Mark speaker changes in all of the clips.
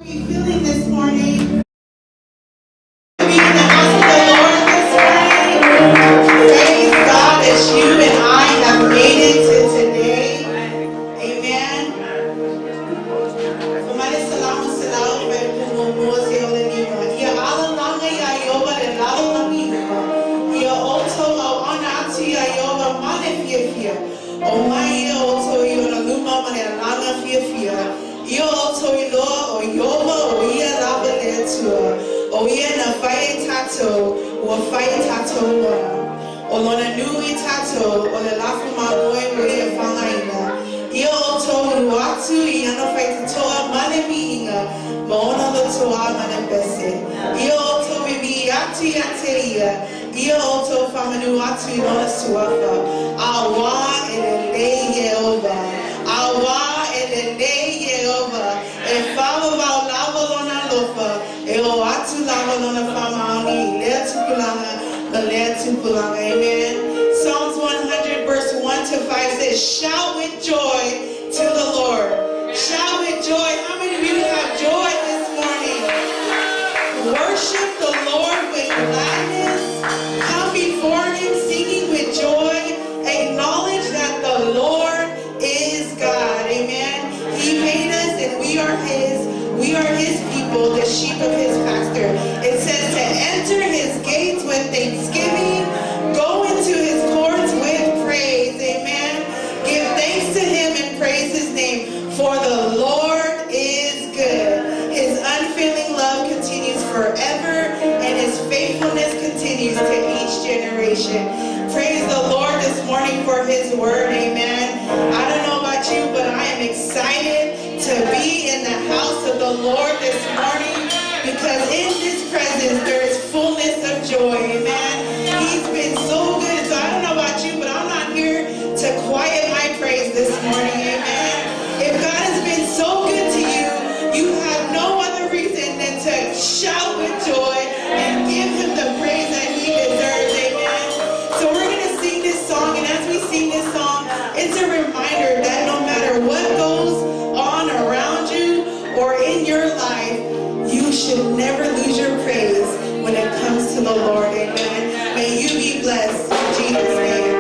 Speaker 1: Are you feeling this morning? Be in the house of the Lord this morning. Praise God that you and I have made it to today. Amen. O mai le salamu selau fai muamua se o le lima. Ia alalaga iā Ieova le lalolagi uma. Ia outou auauna atu iā Ieova ma le fiafia. Omai ia outou i ona luma ma le agaga fiafia. Ia outou iloa o Ieova o ia lava le Atua. O ia na fai i tatou, ua fai tatou ona. O lona nuu i tatou, o le lafu mamoe ua ia faagaina. Ia outou ulu atu i ana faitotoa ma le viiga, ma ona lotoa ma le pese. Ia outou vivii atu ia te ia, ia outou faamanu atu i lona suafa. Auā e lelei Ieova. Auā e lelei Ieova. E faavavau lava lona alofa, e oo atu lava lona faamaoni i lea tupulaga ma lea tupulaga. Amen. Psalms 100 verse 1 to 5 says, "Shout with joy to the Lord." Shout with joy. How many of you have joy this morning? Worship the Lord with gladness. Come before him singing with joy. Acknowledge that the Lord is God. Amen. He made us and we are his. We are his people, the sheep of his pasture. It says to enter his gates with thanksgiving, go into his courts with praise. Amen. Give thanks to him and praise his name, for the Lord is good. His unfailing love continues forever, and his faithfulness continues to each generation. Praise the Lord this morning for his word. Amen. I don't know about you, but I am excited to be in the house of the Lord this morning, because in his presence there is fullness of joy. Amen. He's been so good. So I don't know about you, but I'm not here to quiet my praise this morning. Amen. If God has been so good to you, you have no other reason than to shout with joy and give him the praise that he deserves. Amen. So we're going to sing this song, and as we sing this song, it's a reminder that no matter what goes on around you or in your life, you should never lose your praise when it comes to the Lord. Amen. May you be blessed in Jesus' name.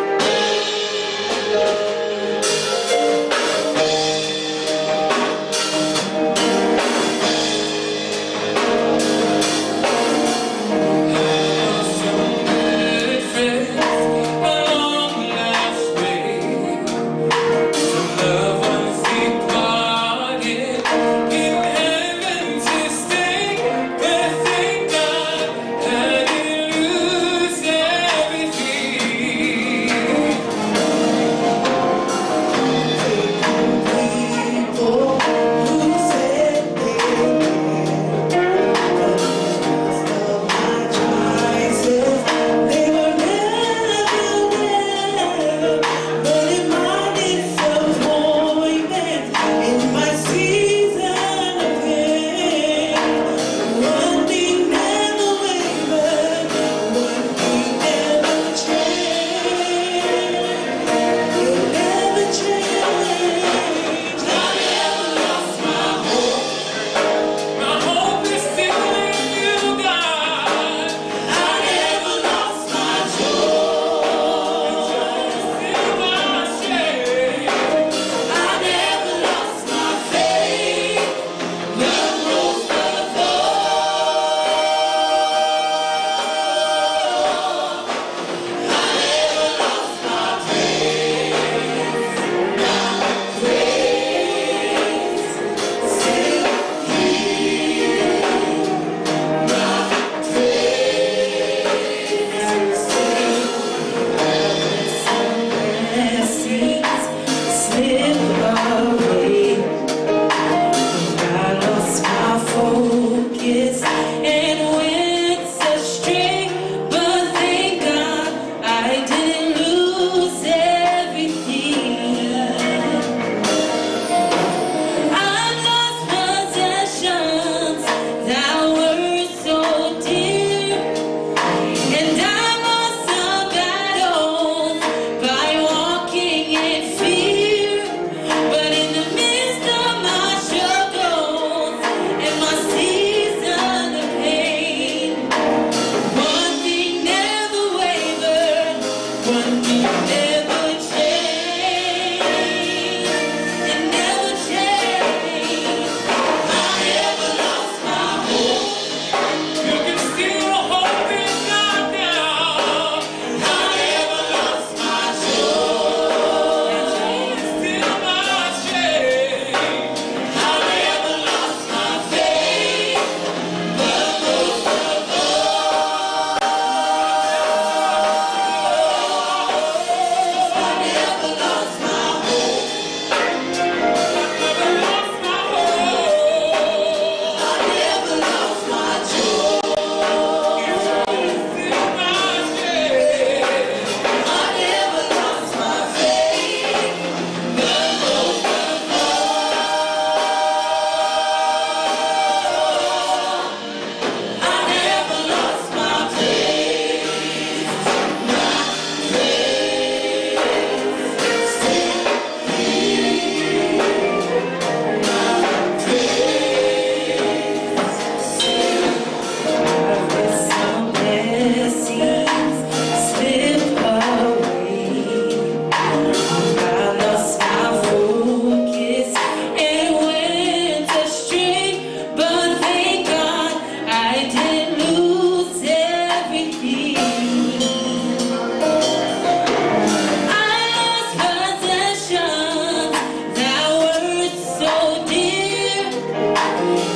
Speaker 2: Some good friends along life's way, some loved ones departed in heaven to stay. But thank God, hallelujah.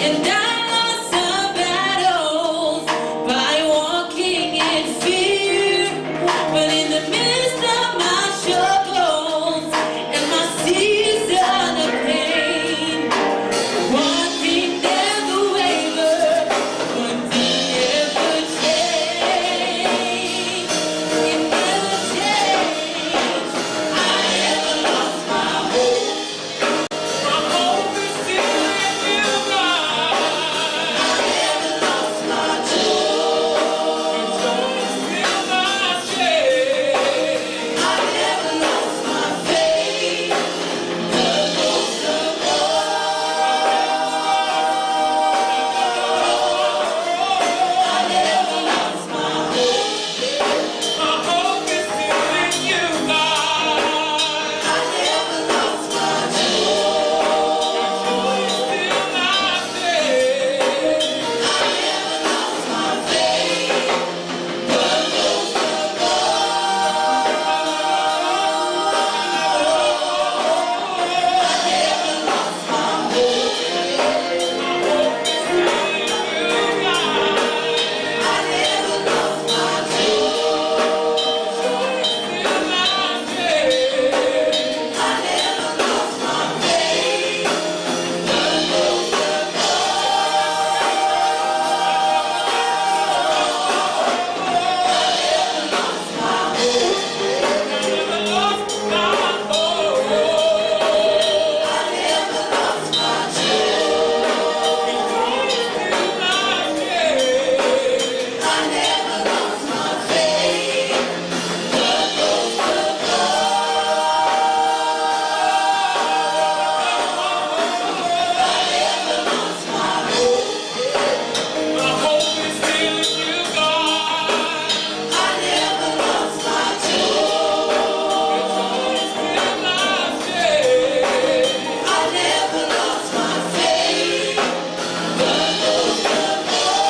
Speaker 2: And I lost some battles by walking in fear. But in the midst of my struggles and my season of pain, one thing never wavered, one thing never changed. It never changed. I never lost my hope. My hope is still in you, God. I never lost my joy. Your joy is still my strength. I never lost my faith. But most of all, I never lost my hope. My hope is still in you, God. I never lost my joy. Your joy is still my strength. I never lost my faith. But most of all, I never lost my hope. My hope is still in you, God. I never lost my joy. Joy is still my strength. I never lost my faith. But most of all, I never lost my hope. I never lost my hope. I never lost my joy. Joy is still my strength. I never lost my faith. But most of all, I never lost my hope. My hope is still in you, God. I never lost my joy. Your joy is still my strength. I never lost my faith. But most of all,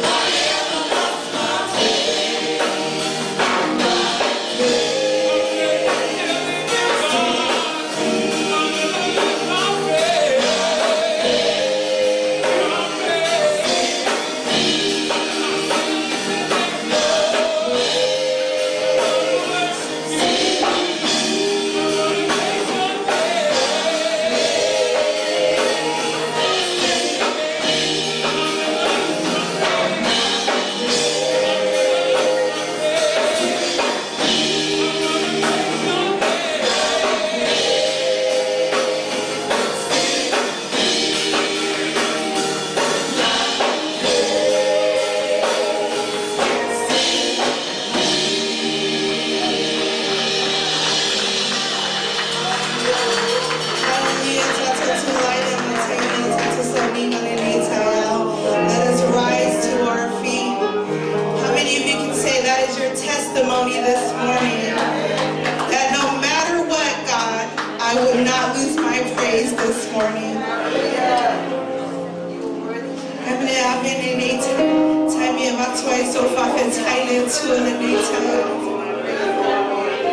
Speaker 2: I never lost my faith.
Speaker 1: Hallelujah. Tata Tulaida Matena, Tata Sonima Neneta. Let us rise to our feet. How many of you can say that is your testimony this morning? That no matter what, God, I will not lose my praise this morning.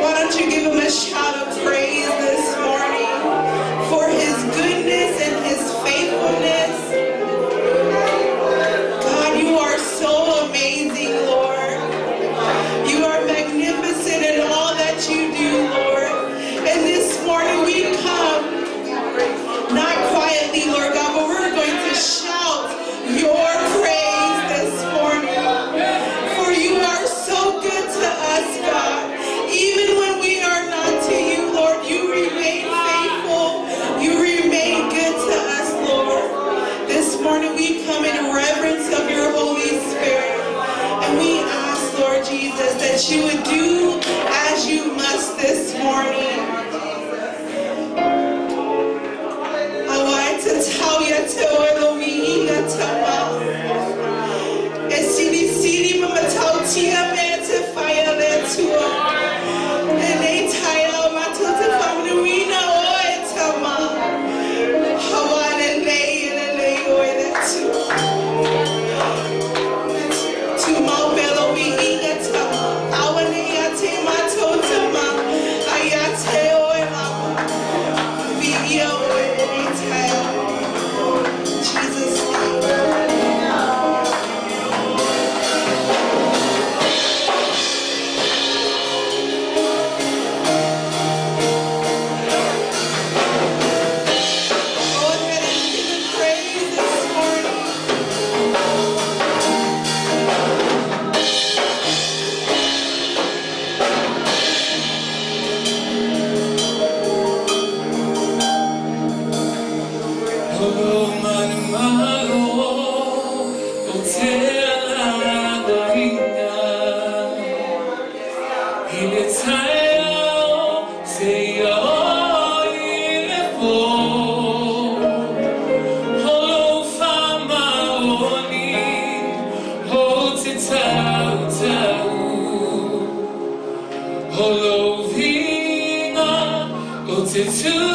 Speaker 1: Why don't you give him a shout of praise this morning for his goodness and his faithfulness? God, you are so amazing, Lord. You are magnificent in all that you do, Lord. And this morning we come, not quietly, Lord God, but we're going to shout your praise this morning. For you are so good to us, God. Even when we are not to you, Lord, you remain faithful. You remain good to us, Lord. This morning we come in reverence of your Holy Spirit. And we ask, Lord Jesus, that you would do as you must this morning. E sili sili mamatautia me te whaia le tua. E nei taia o matou te whamanuina o e tama. Hawa le lei e le lei o e le tua. Tu mau pelo i inga tama. Awa nei a te matou tama. Ai a te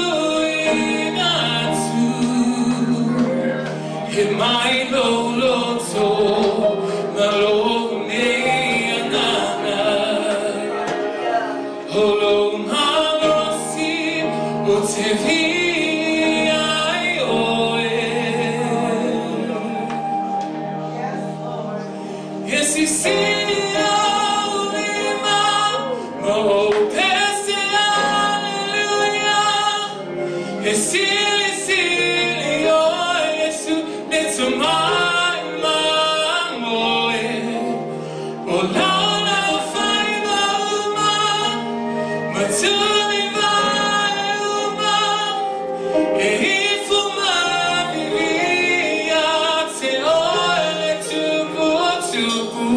Speaker 2: tuuina atu he mai lou loto ma lou nei agaga o lou malosi ou te viia ai oe.
Speaker 1: Yes, Lord.
Speaker 2: E sisili au lima ma ou pese, aleluia. E sili sili o Iesu le tomai mamoe. O lau lau fai mauma, ma tuli mai uma. E ifo ma vivi ia te oe le tupu tupu.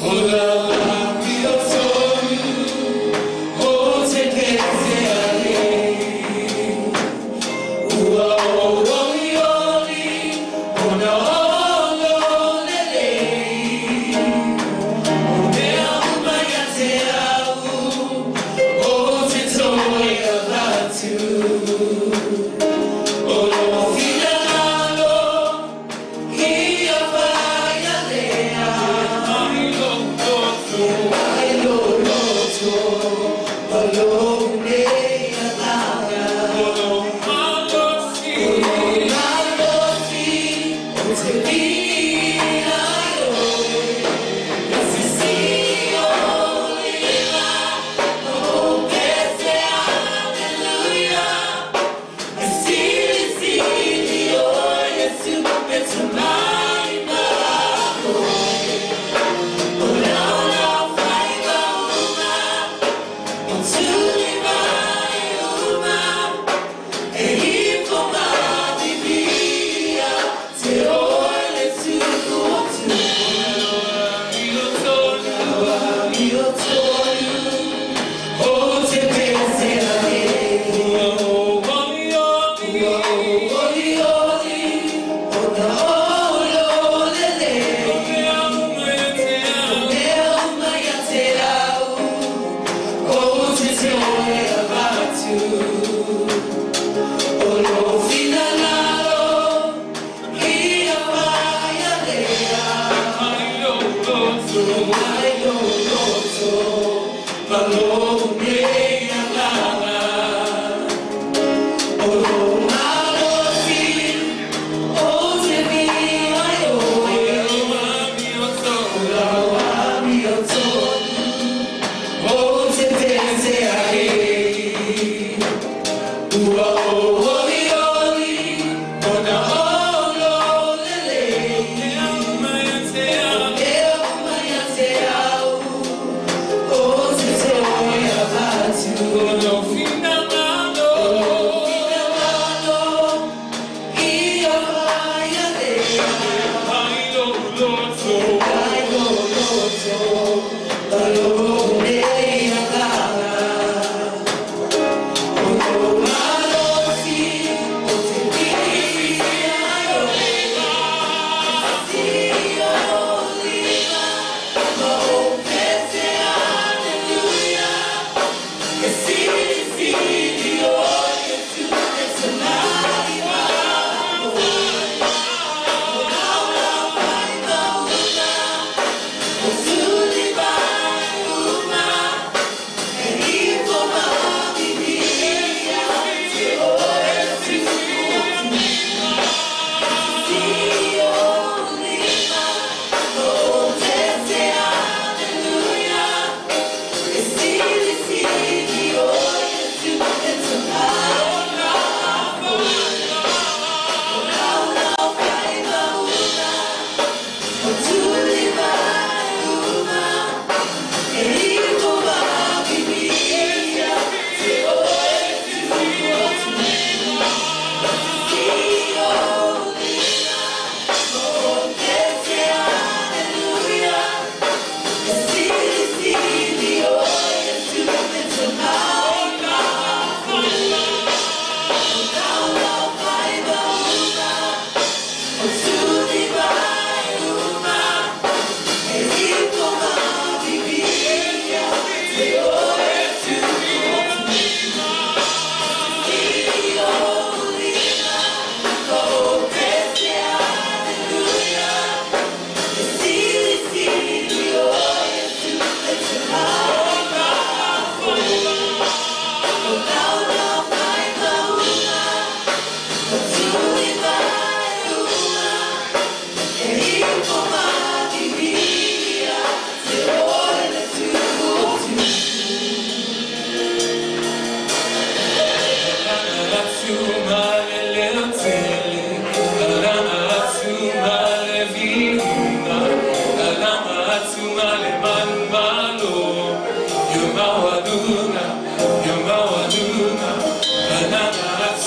Speaker 2: O lau amiotonu, o te pese ai. Ua ou olioli, ona olo lelei. O mea uma ia te au, o te toe avatu. O lou finagalo, ia vaia lea. Mai lou loto, mai lou loto, ma lou nei agaga. O lou malosi, o lou malosi, o te viia ai oe. E sisi o lima, o pese, aleluia. E sili sili o Iesu e tomai mamoe. O lau lau fai mauma, o tuli mai uma. E ifo ma vivi ia te oe le tupu o tupu. Amiotonu, o te pese ai. Ua ou olioli, ua ou olioli, ona olo lelei. O mea uma ia te au, o mea uma ia te au, o te toe avatu. O lou finagalo, ia vaia lea. Mai lou loto, mai lou loto, ma lou nei agaga. O lou malosi, o te viia ai oe. O lau amiotonu, o te pese ai.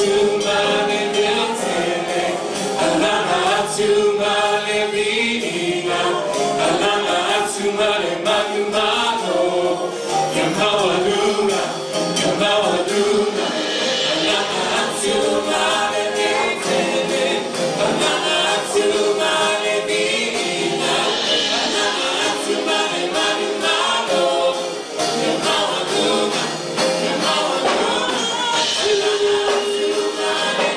Speaker 2: atu ma le mea tele, alaga atu ma le viiga, alaga atu ma le manumalo. Ia maualuga, ia maualuga, alaga atu ma le mea tele, alaga atu ma le viiga, alaga atu ma le manumalo. Ia maualuga, ia maualuga, alaga atu ma le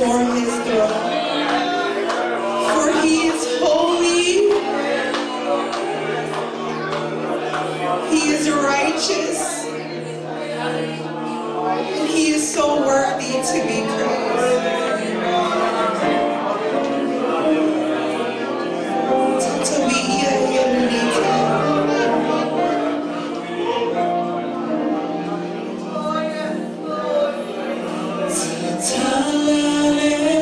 Speaker 1: before his throne. For he is holy. He is righteous. And he is so worthy to be praised. Tataviia ia lulite. Tatalale.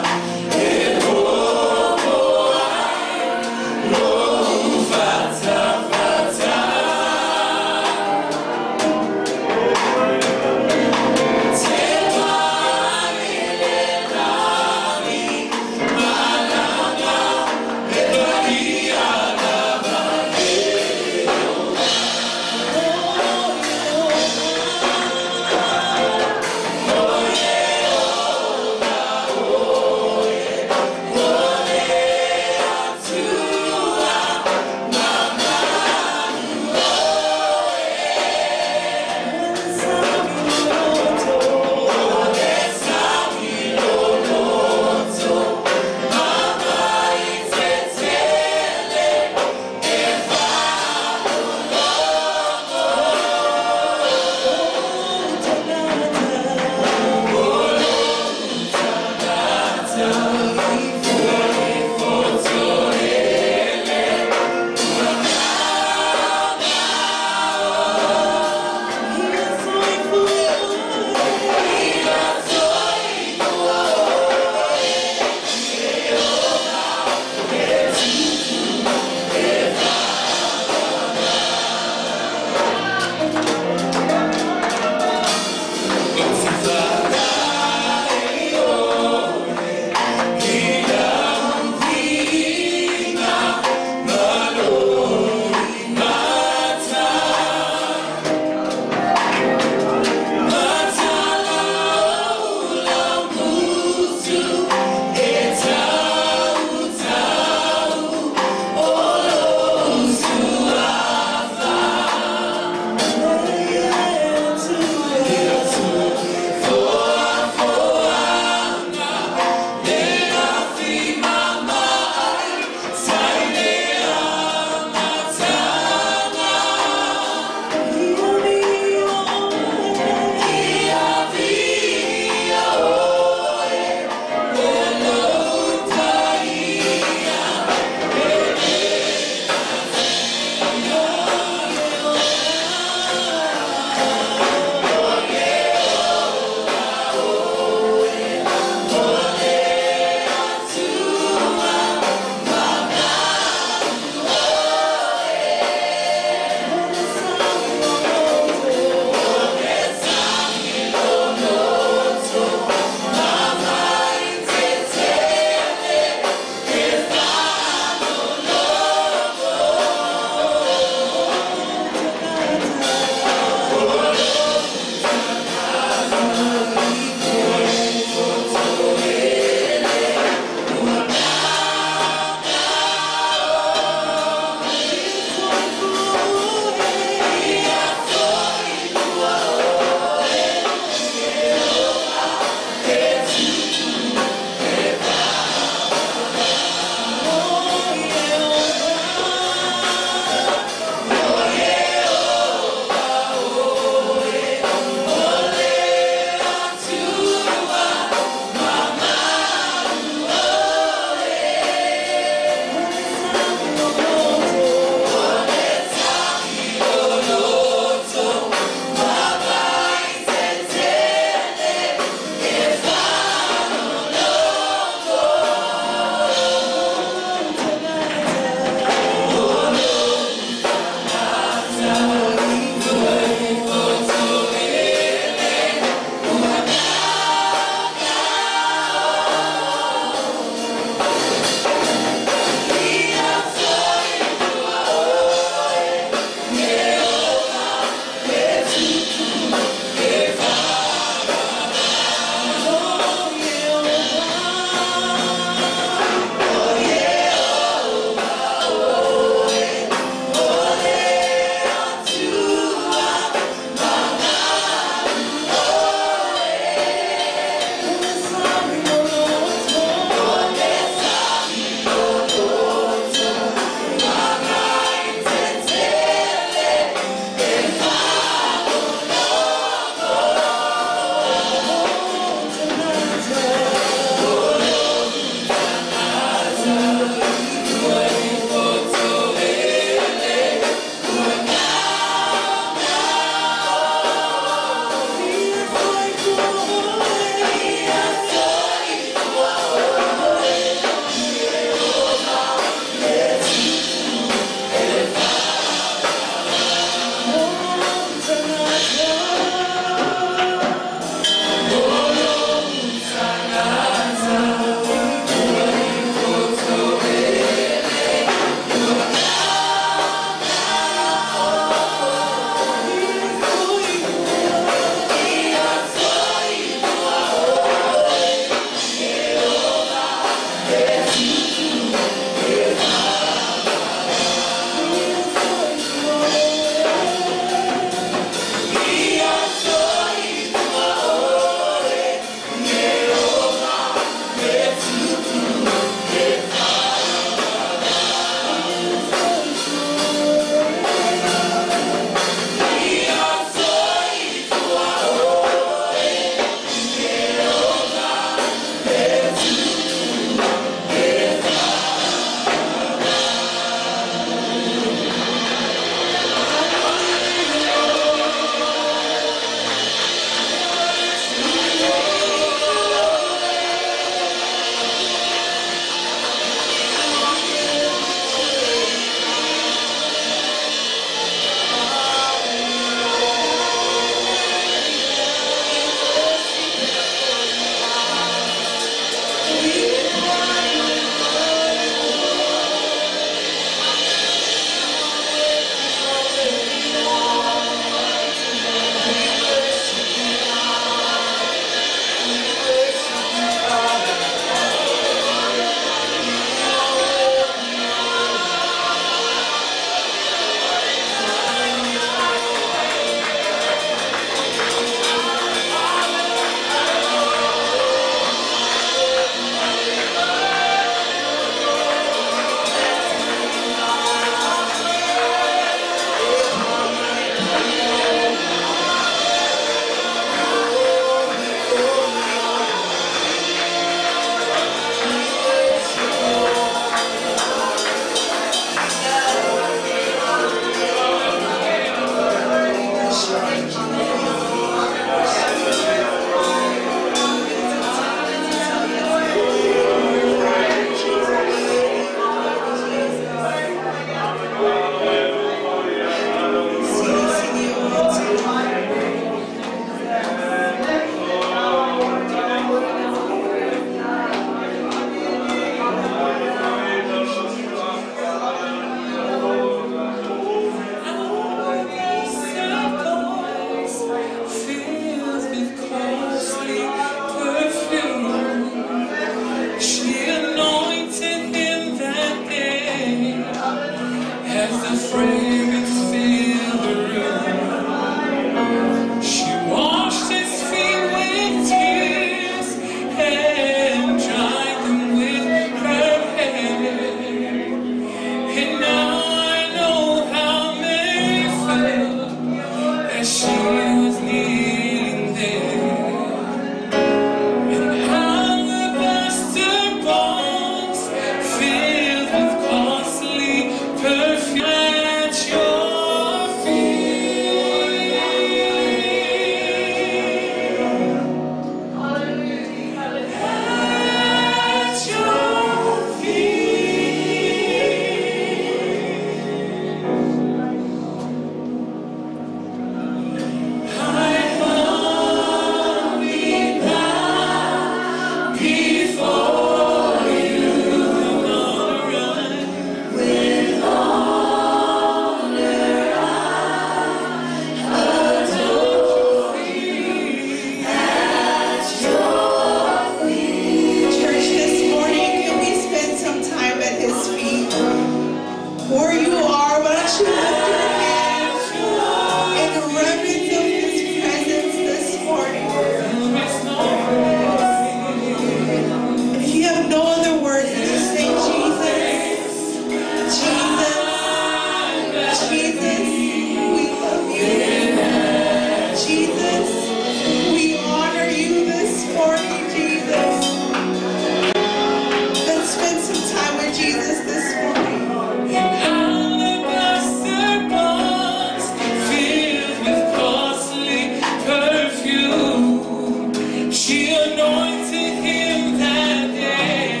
Speaker 2: perfume. She anointed him that day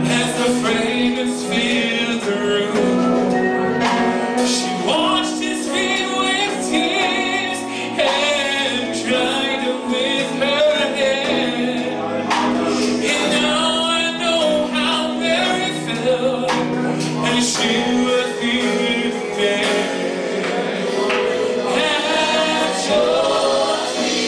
Speaker 2: as the fragrance filled the room. She washed his feet with tears and dried them with her hair. And now I know how Mary felt as she was feeling there. At your feet,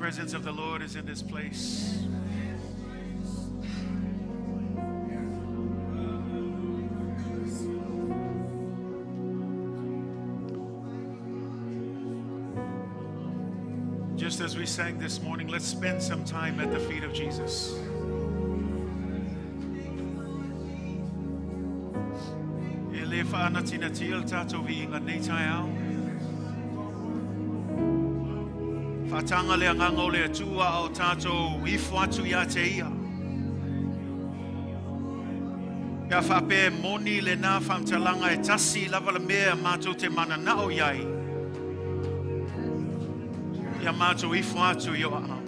Speaker 3: Presence of the Lord is in this place. Just as we sang this morning, let's spend some time at the feet of Jesus. E le whaanatina tia o tātou viinga nei tai au. Whaatanga le anganga o le atua o tātou ifo atu ia te ia. Ia whape moni le nā whamtalanga e tasi lava le mea mātou te mana nao iai. Ia mātou ifo atu i o aha.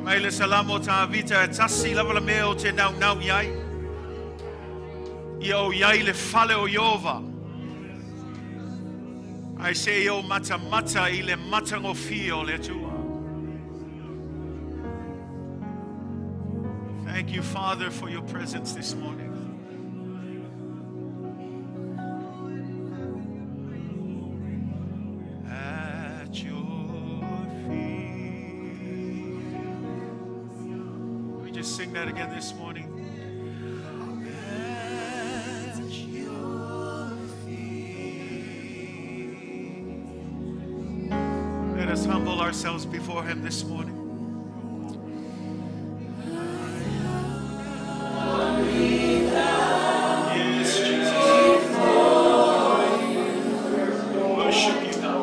Speaker 3: Mai le salamo tā vita e tasi lava le mea o te nau nau iai. Ia o iai le fale o Iova. Ai se o mata mata i le matangofia o le Atua. Thank you, Father, for your presence this morning. At your feet. We just sing that again this morning. At your feet. Let us humble ourselves before him this morning. Yes, Jesus. Worship you now.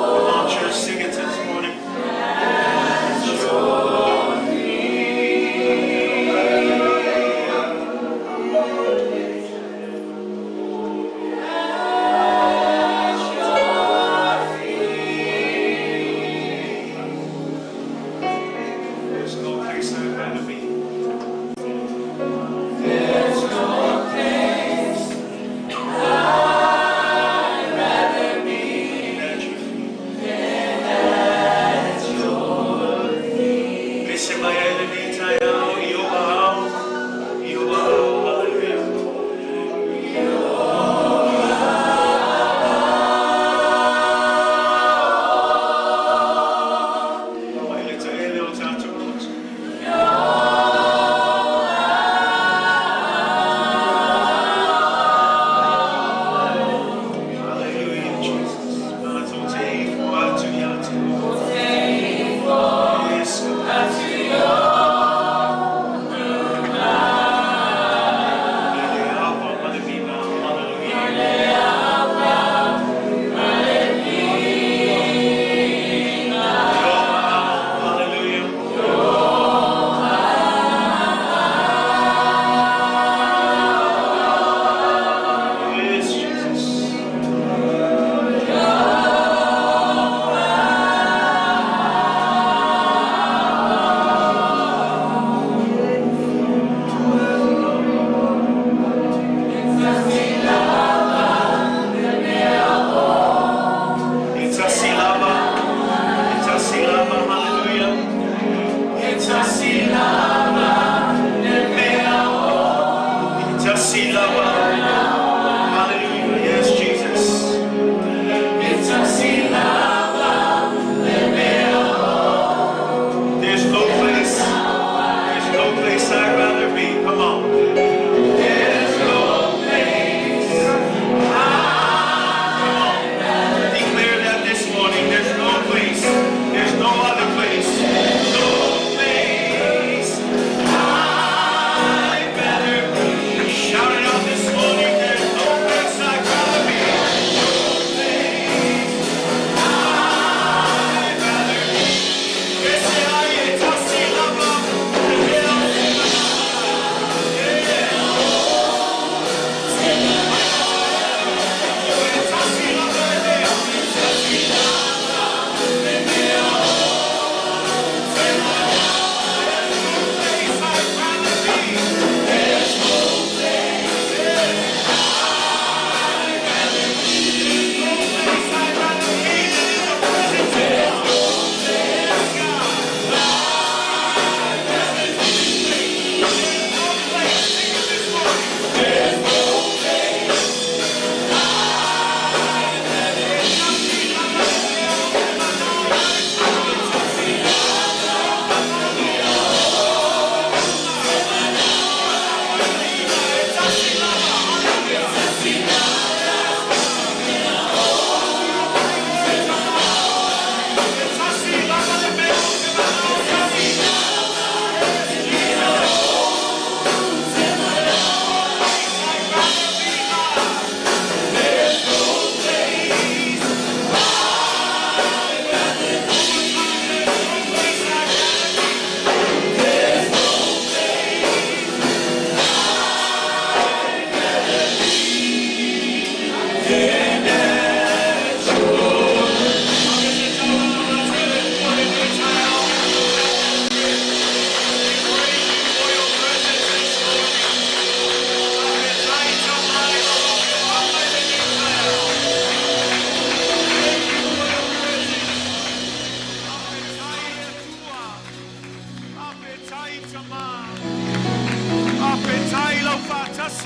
Speaker 3: Come on, church, sing it this morning.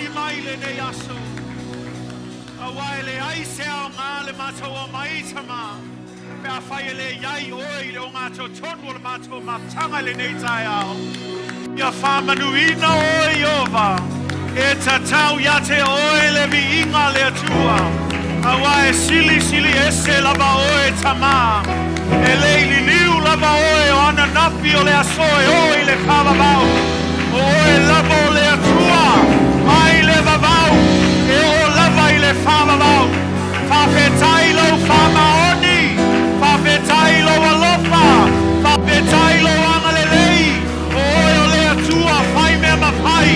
Speaker 3: faatasi mai lenei aso. Auā e leai se aogā le matou omai Tamā, pe afai e le i ai oe i le ogatotonu o le matou mafutaga i lenei taeao. Ia faamanuina oe Ieova, e tatau ia te oe le viiga a le Atua, auā e silisili ese lava oe Tamā, e le i liliu lava oe o ananafi o le aso e oo i le faavavau. O oe lava o le Atua mai le vavau e oo lava i le faavavau. Faafetai lou faamaoni, faafetai lou alofa, faafetai lou agalelei. O oe o le Atua fai mea mafai,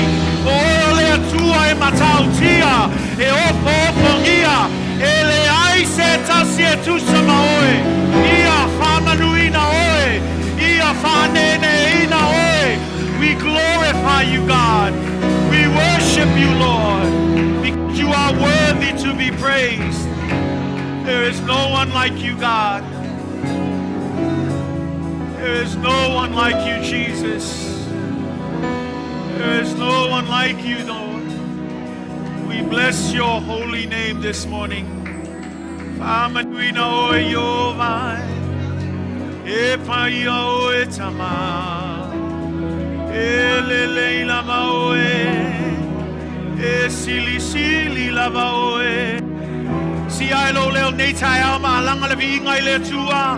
Speaker 3: o oe o le Atua e matautia, e ofoofogia, e leai se tasi e tusa ma oe. Ia faamanuina oe, ia faaneeneeina oe. We glorify you, God. We worship you, Lord, because you are worthy to be praised. There is no one like you, God. There is no one like you, Jesus. There is no one like you, Lord. We bless your holy name this morning. Faamanuina oe Ieova, e paia oe Tamā, e lelei lava oe, e silisili lava oe. Si ai lo leo nei taeao ma alanga le viiga i le Atua.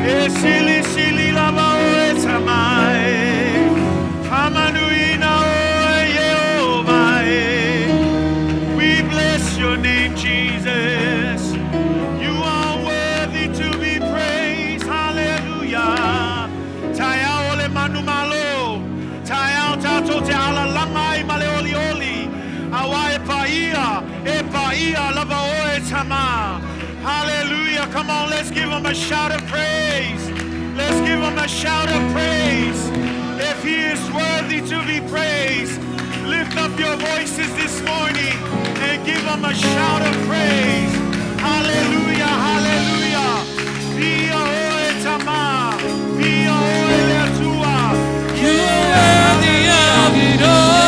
Speaker 3: E silisili lava oe Tamā e, faamanuina oe Ieova e. We bless your name, Jesus. You are worthy to be praised. Hallelujah. Taeao o le manumalo. Taeao tatou te alalaga ai ma le olioli. Auā e paia, e paia lava oe Tamā. Hallelujah. Come on, let's give him a shout of praise. Let's give him a shout of praise. If he is worthy to be praised, lift up your voices this morning and give him a shout of praise. Hallelujah, hallelujah. Viia oe Tamā. Viia oe le Atua.
Speaker 2: You are worthy of it all.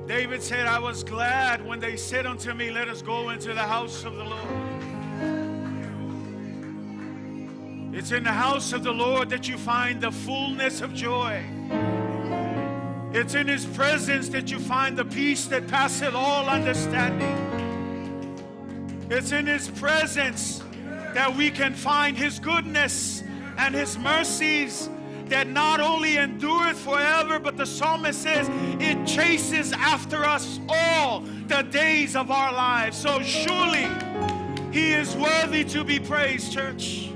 Speaker 3: David said, I was glad when they said unto me, let us go into the house of the Lord. It's in the house of the Lord that you find the fullness of joy. It's in His presence that you find the peace that passeth all understanding. It's in His presence that we can find His goodness and His mercies that not only endureth forever, but the psalmist says it chases after us all the days of our lives. So surely He is worthy to be praised, church.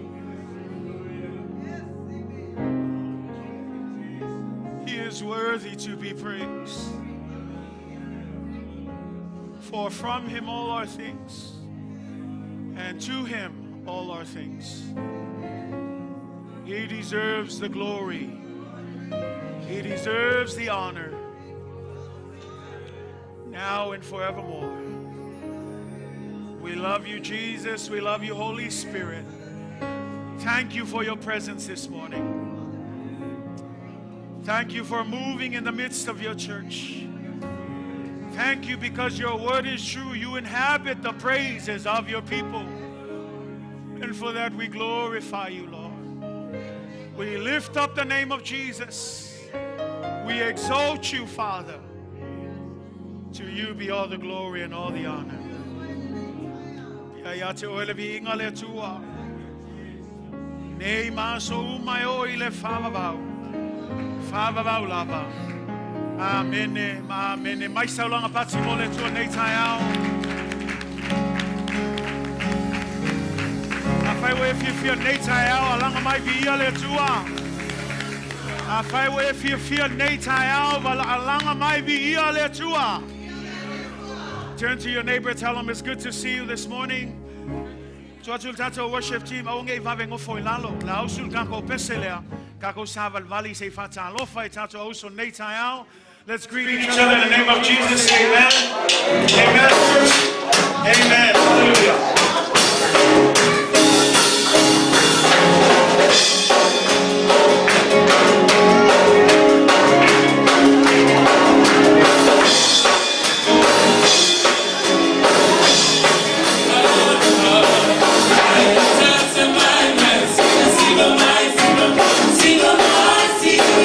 Speaker 3: He is worthy to be praised. For from Him all are things, and to Him all are things. He deserves the glory. He deserves the honor. Now and forevermore. We love you, Jesus. We love you, Holy Spirit. Thank you for your presence this morning. Thank you for moving in the midst of your church. Thank you because your word is true. You inhabit the praises of your people. And for that we glorify you, Lord. We lift up the name of Jesus. We exalt you, Father. To you be all the glory and all the honor. Amen. Amen. Mai saulanga pati mo le tua nei tai ao. A whai we whiawhia nei tai ao, alanga mai vi ia le tua. A whai we whiawhia nei tai ao, alanga mai vi ia le tua. Turn to your neighbor, tell him it's good to see you this morning. Tuatul tato worship team, aonge vave ngofo i lalo. La ausul kako peselea, kako savalvali se fatalofa i tato auso nei tai ao. Let's greet each other in the name of Jesus. Amen. Amen. Amen. Hallelujah.
Speaker 2: See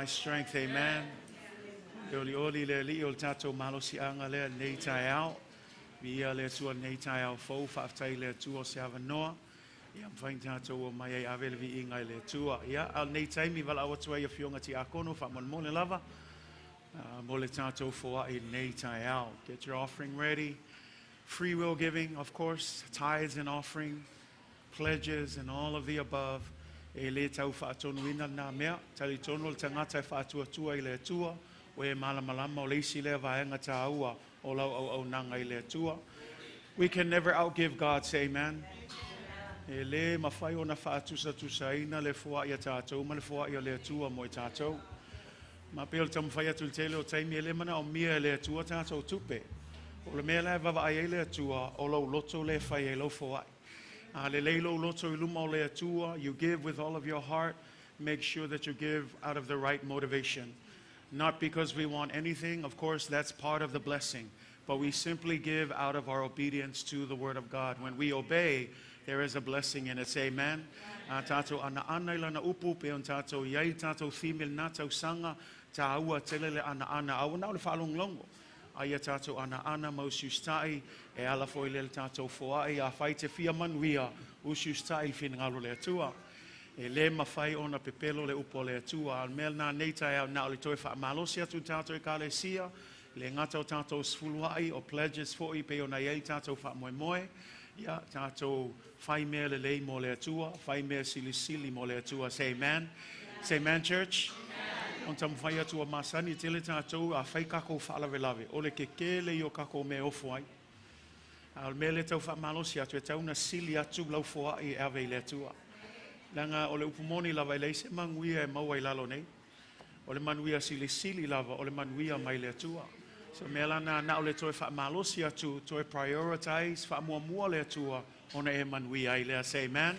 Speaker 3: my strength. Amen. E oli oli le Alii o le tatou malosiaga lea nei taeao. Viia le Atua nei taeao fou, faafetai le Atua o se avanoa. Ia mafai ona tatou omai ai ave le viiga i le Atua. Ia, a o lenei taimi valaau atu ai afioga tiakono faamolemole lava mo le tatou foai nei taeao. Get your offering ready. Free will giving, of course, tithes and offering, pledges and all of the above. E le tau faatonuina nā mea, talitonu le tagata e faatuatua i le Atua, o e malamalama o le isi lea vaega taua o lau auaunaga i le Atua. We can never outgive God, say amen. E le mafai ona faatusatusaina le foai a tatou ma le foai o le Atua mo i tatou. Ma pei o le taumafai atu i le tele o taimi e le manaomia e le Atua tatou tupe. O le mea la e vaavaai ai le Atua o lou loto le fai ai lau foai. A lelei lou loto i luma o le Atua, you give with all of your heart, make sure that you give out of the right motivation. Not because we want anything, of course, that's part of the blessing, but we simply give out of our obedience to the Word of God. When we obey, there is a blessing in it. Say amen. A tatou anaana i lana upu, pe on tatou iai tatou thime na tausaga, taua tele le anaana, aua na o le faalogologo. Aia tatou anaana ma usiusitai, e ala foi le tatou foai, afai te fia manuia, usiusitai i finagalo le Atua. E le mafai ona pepelo le upu o le Atua. A o le mea lena nei taeao na o le toe faamalosi atu tatou ekalesia, le gata o tatou sefuluai o pledges foi pe ona iai tatou faamoemoe, ia tatou fai mea lelei mo le Atua, fai mea silisili mo le Atua. Say amen. Say amen, church. On taumafai atu a masani tele tatou a fai kako faalavelave. O le kekele i o kako mea ofo ai. A o le mea le tau faamalosi atu e tau na sili atu lau foai e ave i le Atua. Leaga o le upu moni lava e leai se manuia e maua i lalo nei. O le manuia silisili lava o le manuia mai le Atua. So mea lana na o le toe faamalosi atu, toe prioritize, faamuamua le Atua ona e manuia ai lea. Say amen.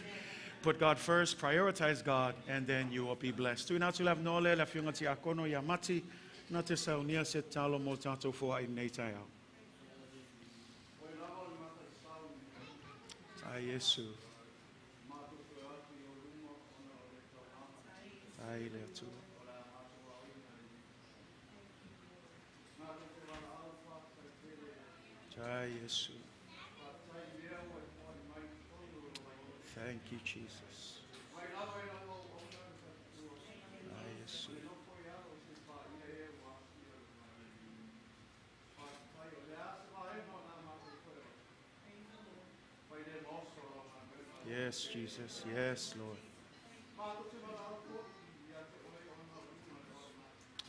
Speaker 3: Put God first, prioritize God, and then you will be blessed. Tuina atu le avanoa lea le afioga tiakono ia Mati, na te saunia se tatalo mo tatou foai nei taeao. Tai Iesu. Tai le Atua. Tai Iesu. Thank you, Jesus. Tai Iesu. Yes, Jesus. Yes, Lord.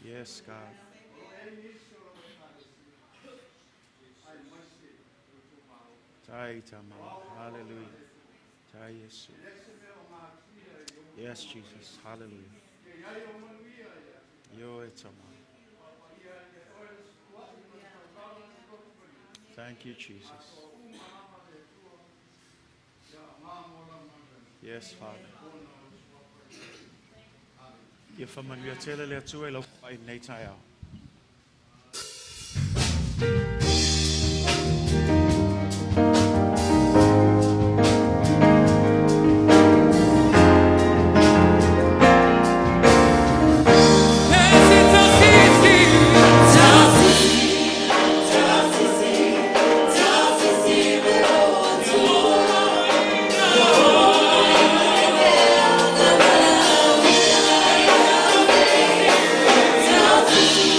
Speaker 3: Yes, God. Tai tama. Hallelujah. Tai Yesu. Yes, Jesus. Hallelujah. Yo e tama. Thank you, Jesus. Yes, Father. Ia faamanuia tele le Atua i lau foai nei taeao.
Speaker 2: Thank you.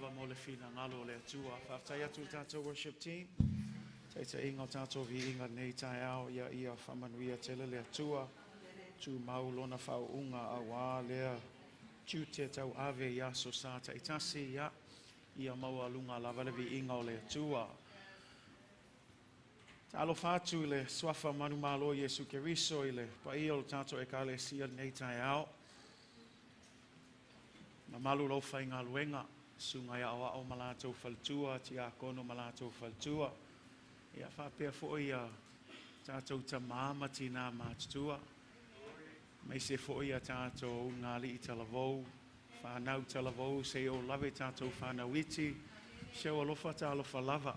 Speaker 3: lava mo le finagalo o le Atua. Faafetai atu i le tatou worship team. Taitaiga o tatou viiga nei taeao ia ia faamanuia tele le Atua. Tumau lona faauuga auā lea tiute tauave i aso sa taitasi ia ia maualuga lava le viiga o le Atua. Talofa atu i le suafa manumalo Iesu Keriso i le paia o le tatou ekalesia lenei taeao. Mamalu lau faigaluega, susuga ia Aoao ma latou faletua, tiakono ma latou faletua. Ia faapea foi ia tatou tamā ma tinā matutua. Aemaise foi ia tatou ulugalii talavou, fanau talavou, seia oo lava i tatou fanau iti. Si ou alofa talofa lava.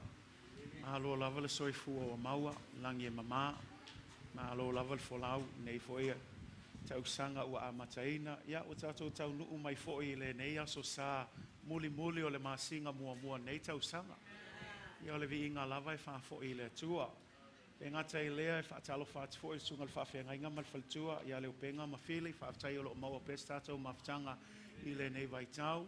Speaker 3: Malo lava le soifua ua maua, lagi e mama. Malo lava le folau, nei foi tausaga ua amataina. Ia ua tatou taunuu mai foi i lenei aso sa mulimuli o le masina muamua nei tausaga. Ia o le viiga lava e faafoi i le Atua. E gata i lea e faatalofa atu foi i le susuga i le faafeagaiga ma le faletua ia Leupega ma Fili, faafetai o lo o maua pea se tatou mafutaga i lenei vaitau.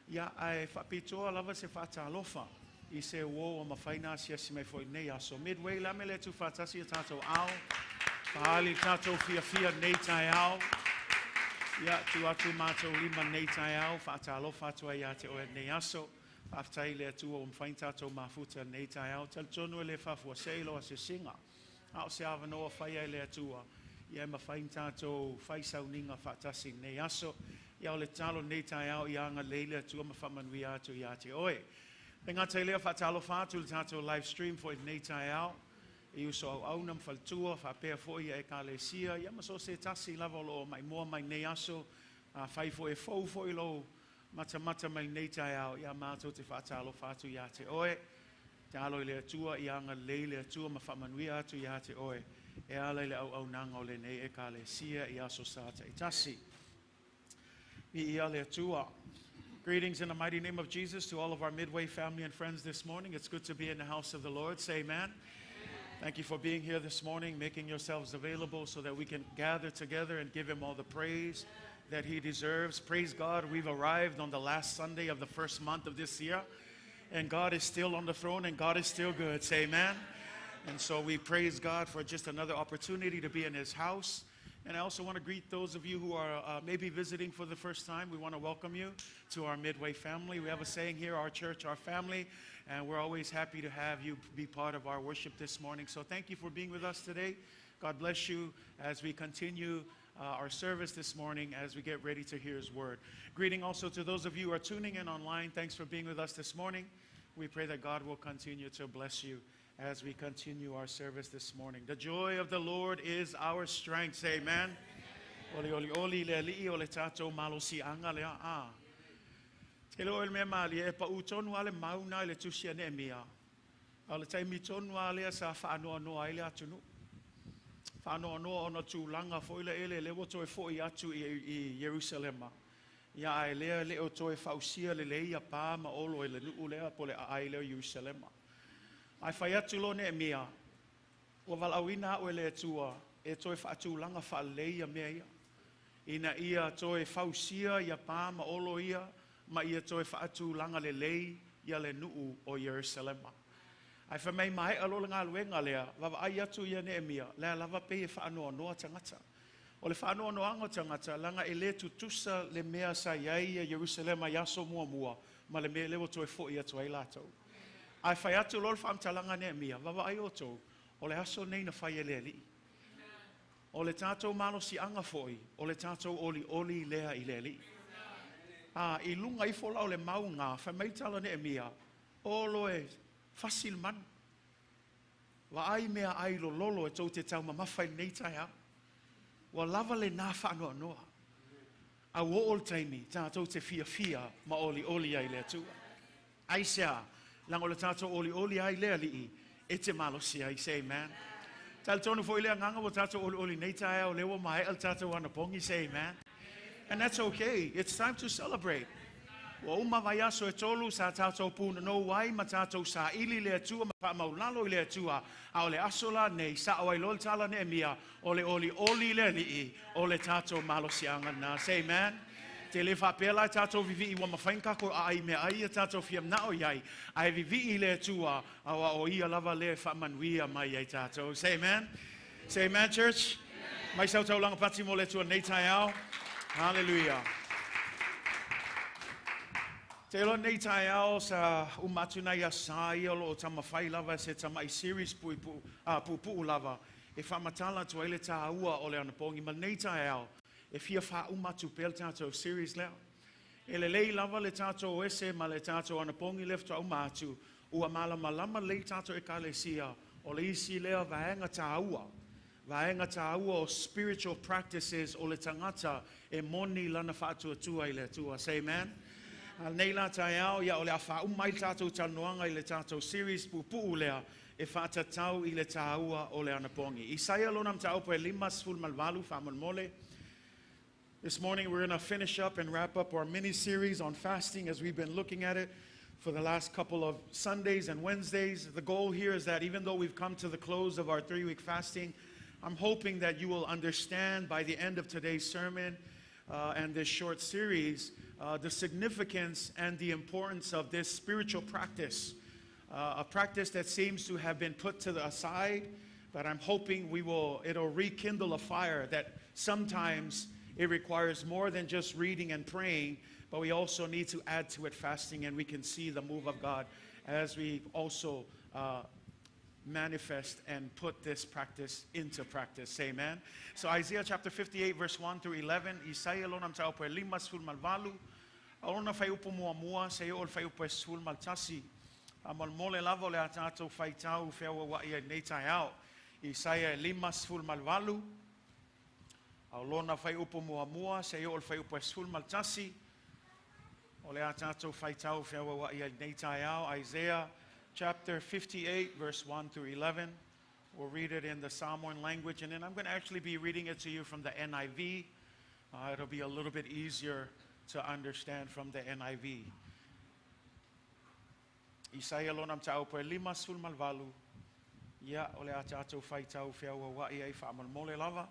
Speaker 3: Ia ae faapitoa lava se faatalofa i se uo ua mafai ona asiasi mai foi i lenei aso. Midway, o le a le mea e le tuufaatasi o tatou aao, faaali le tatou fiafia nei taeao. Ia, tuu atu matou lima nei taeao, faatalofa atu ai ia te oe nei aso. Faafetai i le Atua ua mafai ona tatou mafuta nei taeao. Talitonu e le faafuasei lo asiasiga. A o se avanoa faia e le Atua, ia e mafai ona tatou fai sauniga faatasi nei aso. Ia o le tatalo nei taeao ia agalelei le Atua ma faamanuia atu ia te oe. E gata i lea faatalofa atu i le tatou live stream foi nei taeao. I uso auauna ma faletua, faapea foi ia ekalesia, ia ma so o se tasi lava o lo o maimoa mai nei aso, afai foi e fou foi lou matamata mai nei taeao, ia matou te faatalofa atu ia te oe. Tatalo i le Atua, ia agalelei le Atua ma faamanuia atu ia te oe, e ala i le auaunaga o lenei ekalesia i aso sa taitasi. Viia le Atua. Greetings in the mighty name of Jesus to all of our Midway family and friends this morning. It's good to be in the house of the Lord. Say amen. Thank you for being here this morning, making yourselves available so that we can gather together and give him all the praise that he deserves. Praise God, we've arrived on the last Sunday of the first month of this year, and God is still on the throne and God is still good. Say amen. And so we praise God for just another opportunity to be in his house. And I also want to greet those of you who are maybe visiting for the first time. We want to welcome you to our Midway family. We have a saying here, our church, our family, and we're always happy to have you be part of our worship this morning. So thank you for being with us today. God bless you as we continue our service this morning as we get ready to hear his word. Greeting also to those of you who are tuning in online. Thanks for being with us this morning. We pray that God will continue to bless you as we continue our service this morning. The joy of the Lord is our strength. Say amen. Oli oli oli le alii o le tatou malosiaga lea a. Te leo le mea malie e pau tonu ale mauna i le tusi a Neemia. A o le taimi tonu a lea sa faanoanoa ai le atunuu. Faanoanoa ona tulaga foi le ele le ua toe foi atu i Ierusalema. Ia ae lea le o toe fausia lelei ia pā ma olo e le nuu lea po le aai lea o Ierusalema. Ae fai atu loa Neemia, ua valaauina au e le Atua e toe faatulaga faalelei ia mea ia. Ina ia toe fausia ia pā ma olo ia, ma ia toe faatulaga lelei ia le nuu o Ierusalema. Ae fai mai maea loa le galuega lea, vaavaai atu ia Neemia, lea lava pei e faanoanoa tagata. O le faanoanoaga o tagata, leaga e le tutusa le mea sa i ai ia Ierusalema i aso muamua, ma le mea lea ua toe foi atu ai latou. Ae fai atu loa le faamatalaga a Neemia, vaavaai outou, o le aso nei na fai e le Alii. O le tatou malosiaga foi, o le tatou olioli lea i le Alii. A, i luga ifo la o le mauga, fai mai le tala a Neemia, olo e fasi le manu. Vaai meaai lololo e tou te taumamafa i lenei taeao. Ua lava lenā faanoanoa. A ua oo le taimi, tatou te fiafia ma olioli ai i le Atua. Aisea, leaga o le tatou olioli ai le Alii e te malosi ai. Say amen. Talitonu foi le agaga ua tatou olioli nei taeao lea ua maea le tatou anapogi. Say amen. And that's okay. It's time to celebrate. Ua uma vaiaso e tolu sa tatou punonou ai ma tatou saili le Atua ma faamaulalo i le Atua. A o le aso la nei, sao ai loa le tala a Neemia, o le olioli le Alii, o le tatou malosiaga lena. Say amen. Te le faapea la tatou vivi'i ua mafai ona tatou aai meaai ia tatou fia mana'o i ai, ae vivi'i i le Atua, auā o Ia lava lea e faamanuia mai ai tatou. Say amen. Say amen, church. Mai sau taulaga pati mo le Atua nei taeao. Hallelujah. Te iloa nei taeao sa uma atu nai aso ia o lo o taumafai lava se tama'i series puipuu, puupuu lava e faamatala atu ai le tāua o le anapogi. Ma lenei taeao e fia faauma atu pea le tatou series lea. E lelei lava le tatou ese ma le tatou anapogi lea faatoa uma atu, ua malamalama lelei tatou ekalesia o le isi lea vaega tāua, vaega tāua o spiritual practices o le tagata e moni lana faatuatua i le Atua. Say amen. A nei la taeao, ia o le a faauma ai le tatou talanoaga i le tatou series puupuu lea e faatatau i le tāua o le anapogi. Isaia lona mataupu e 58 faamolemole. This morning we're going to finish up and wrap up our mini series on fasting as we've been looking at it for the last couple of Sundays and Wednesdays. The goal here is that even though we've come to the close of our 3-week fasting, I'm hoping that you will understand by the end of today's sermon and this short series the significance and the importance of this spiritual practice, a practice that seems to have been put to the aside, but I'm hoping it'll rekindle a fire that sometimes it requires more than just reading and praying, but we also need to add to it fasting, and we can see the move of God as we also manifest and put this practice into practice. Amen. So Isaiah chapter 58 verse 1 through 11, Isaia lona mataupu e 58, a lona fuaiupu muamua, seia oo i le fuaiupu e 11. Faamolemole lava o le a tatou faitau feauaua'i ai nei taeao. Isaia e 58, a lona fuaiupu muamua, seia oo i le fuaiupu e 11. O le a tatou faitau feauaua'i ai nei taeao. Isaiah chapter 58 verse 1 through 11. We'll read it in the Samoan language, and then I'm going to actually be reading it to you from the NIV. It'll be a little bit easier to understand from the NIV. Isaia lona mataupu e 58, ia o le a tatou faitau feauaua'i ai faamolemole lava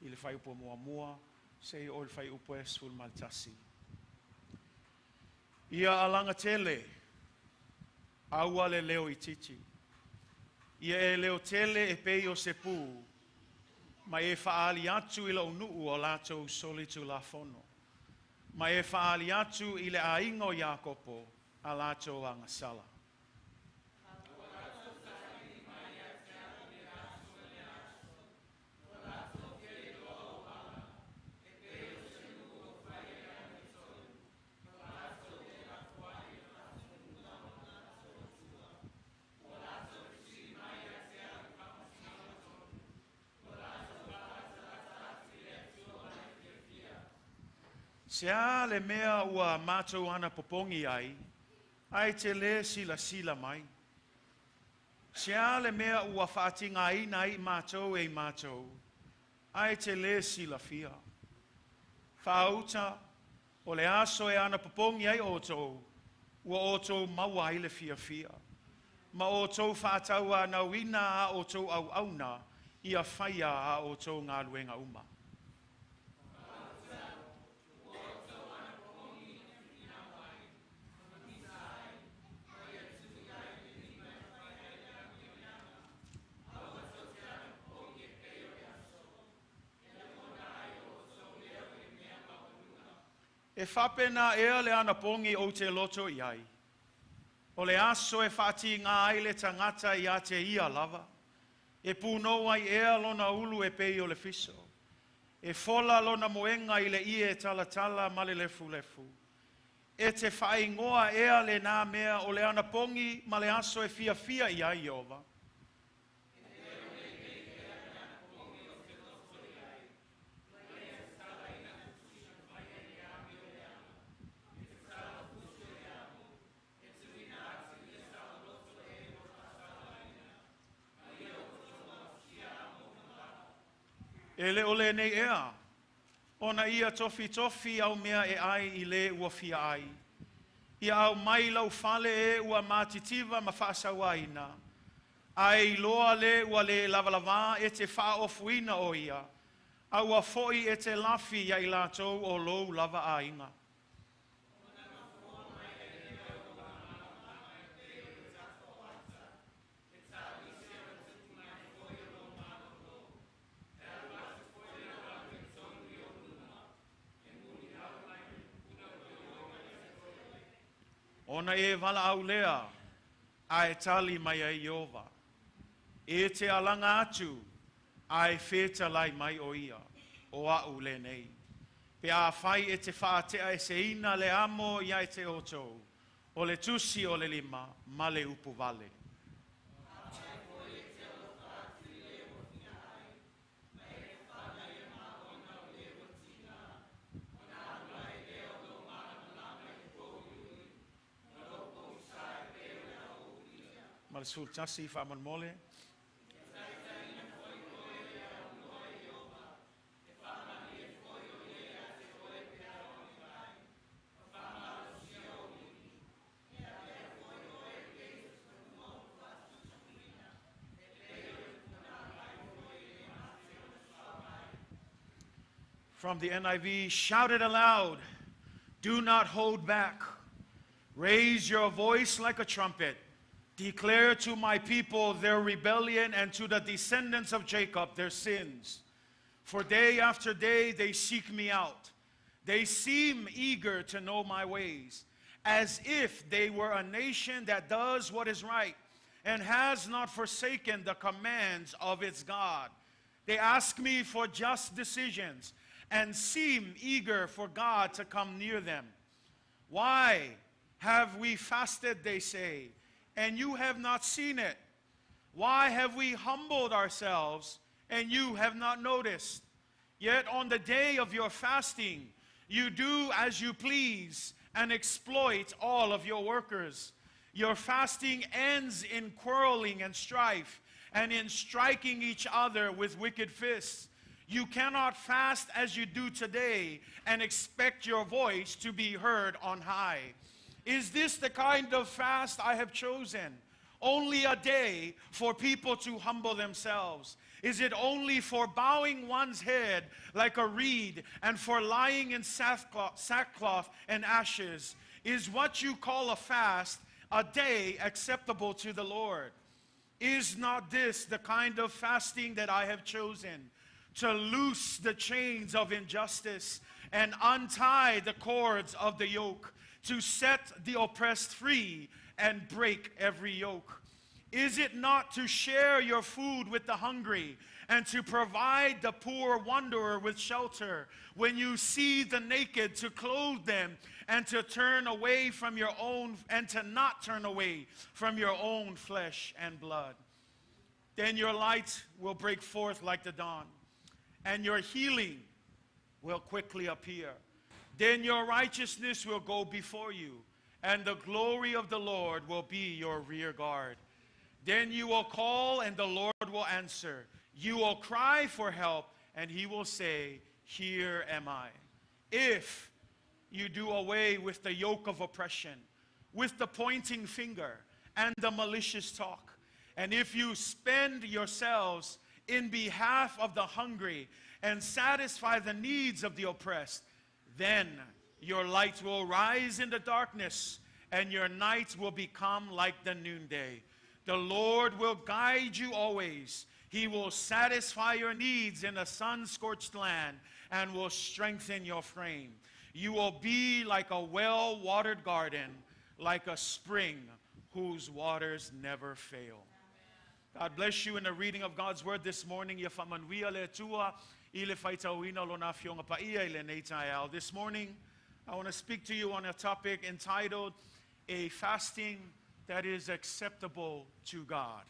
Speaker 3: i le fuaiupu muamua, seia oo i le fuaiupu e 11. Ia alaga tele, aua le leo itiiti. Ia e leo tele e pei o se pū, ma e faaali atu i lou nuu o latou solitulafono. Ma e faaali atu i le aiga o Iakopo a latou agasala. Se a le mea ua matou anapopogi ai, ae te le silasila mai. Se a le mea ua faatigaina ai matou e i matou, ae te le silafia. Faauta, o le aso e anapopogi ai outou, ua outou maua ai le fiafia. Ma outou faatauanauina a outou auauna, ia faia a outou galuega uma. E faapena ea le anapogi ou te loto i ai. O le aso e faatiga ai le tagata ia te ia lava. E punou ai ea lona ulu e pei o le fiso. E fola lona moega i le ie talatala ma le lefulefu. E te faaigoa ea lenā mea o le anapogi ma le aso e fiafia i ai Ieova. E le o lenei ea, ona ia tofitofi au mea e ai i le ua fia ai. Ia aumai lau fale e ua matitiva ma faasauaina. Ae iloa le ua le lavalavā e te faaofuina o ia. Aua fo'i e te lafi ia i latou o lou lava aiga. Ona e valaau lea, ae tali mai ai Ieova. E te alaga atu, ae fetalai mai o ia, o a'u lenei. Pe afai e te faateaeseina le amo ia e te outou, o le tusi o le lima ma le upu vale. Ma le 11 faamolemole. From the NIV, shout it aloud. Do not hold back. Raise your voice like a trumpet. Declare to my people their rebellion and to the descendants of Jacob their sins. For day after day they seek me out. They seem eager to know my ways, as if they were a nation that does what is right and has not forsaken the commands of its God. They ask me for just decisions and seem eager for God to come near them. Why have we fasted, they say, and you have not seen it? Why have we humbled ourselves, and you have not noticed? Yet on the day of your fasting, you do as you please and exploit all of your workers. Your fasting ends in quarreling and strife, and in striking each other with wicked fists. You cannot fast as you do today and expect your voice to be heard on high. Is this the kind of fast I have chosen? Only a day for people to humble themselves. Is it only for bowing one's head like a reed and for lying in sackcloth and ashes? Is what you call a fast a day acceptable to the Lord? Is not this the kind of fasting that I have chosen? To loose the chains of injustice and untie the cords of the yoke, to set the oppressed free and break every yoke. Is it not to share your food with the hungry and to provide the poor wanderer with shelter? When you see the naked, to clothe them and to turn away from your own, and to not turn away from your own flesh and blood. Then your light will break forth like the dawn, and your healing will quickly appear. Then your righteousness will go before you, and the glory of the Lord will be your rear guard. Then you will call, and the Lord will answer. You will cry for help, and he will say, Here am I. If you do away with the yoke of oppression, with the pointing finger and the malicious talk, and if you spend yourselves in behalf of the hungry and satisfy the needs of the oppressed, then your light will rise in the darkness, and your night will become like the noonday. The Lord will guide you always. He will satisfy your needs in a sun-scorched land and will strengthen your frame. You will be like a well-watered garden, like a spring whose waters never fail. God bless you in the reading of God's word this morning. Ia faamanuia le Atua i le faitauina lona afioga paia i lenei taeao. This morning, I want to speak to you on a topic entitled, A Fasting That Is Acceptable to God.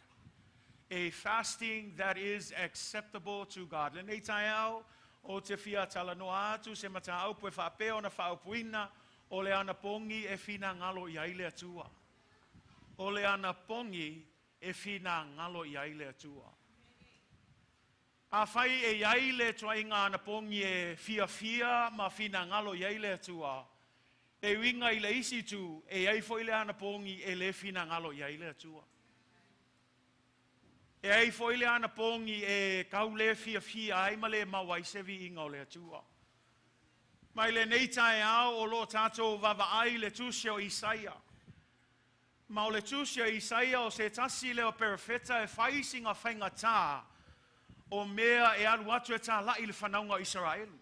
Speaker 3: A fasting that is acceptable to God. Lenei taeao, o te fia talanoa atu se mataupu e faapea ona faaupuina, o le anapogi e finagalo i ai le Atua. O le anapogi e finagalo i ai le Atua. Afai e iai le tuaiga anapogi e fiafia ma finagalo i ai le Atua, e uiga i le isi itu, e iai foi le anapogi e le finagalo i ai le Atua. E ai foʻi le anapogi e kau lē fiafia ai ma lē maua ai se viiga o le Atua. Mai lenei taeao o loo tatou vaavaai le tusi o Isaia. Ma o le tusi o Isaia o se tasi lea o perofeta e fai siga faigatā o mea e alu atu e tālaʻi le fanauga o Isaraelu.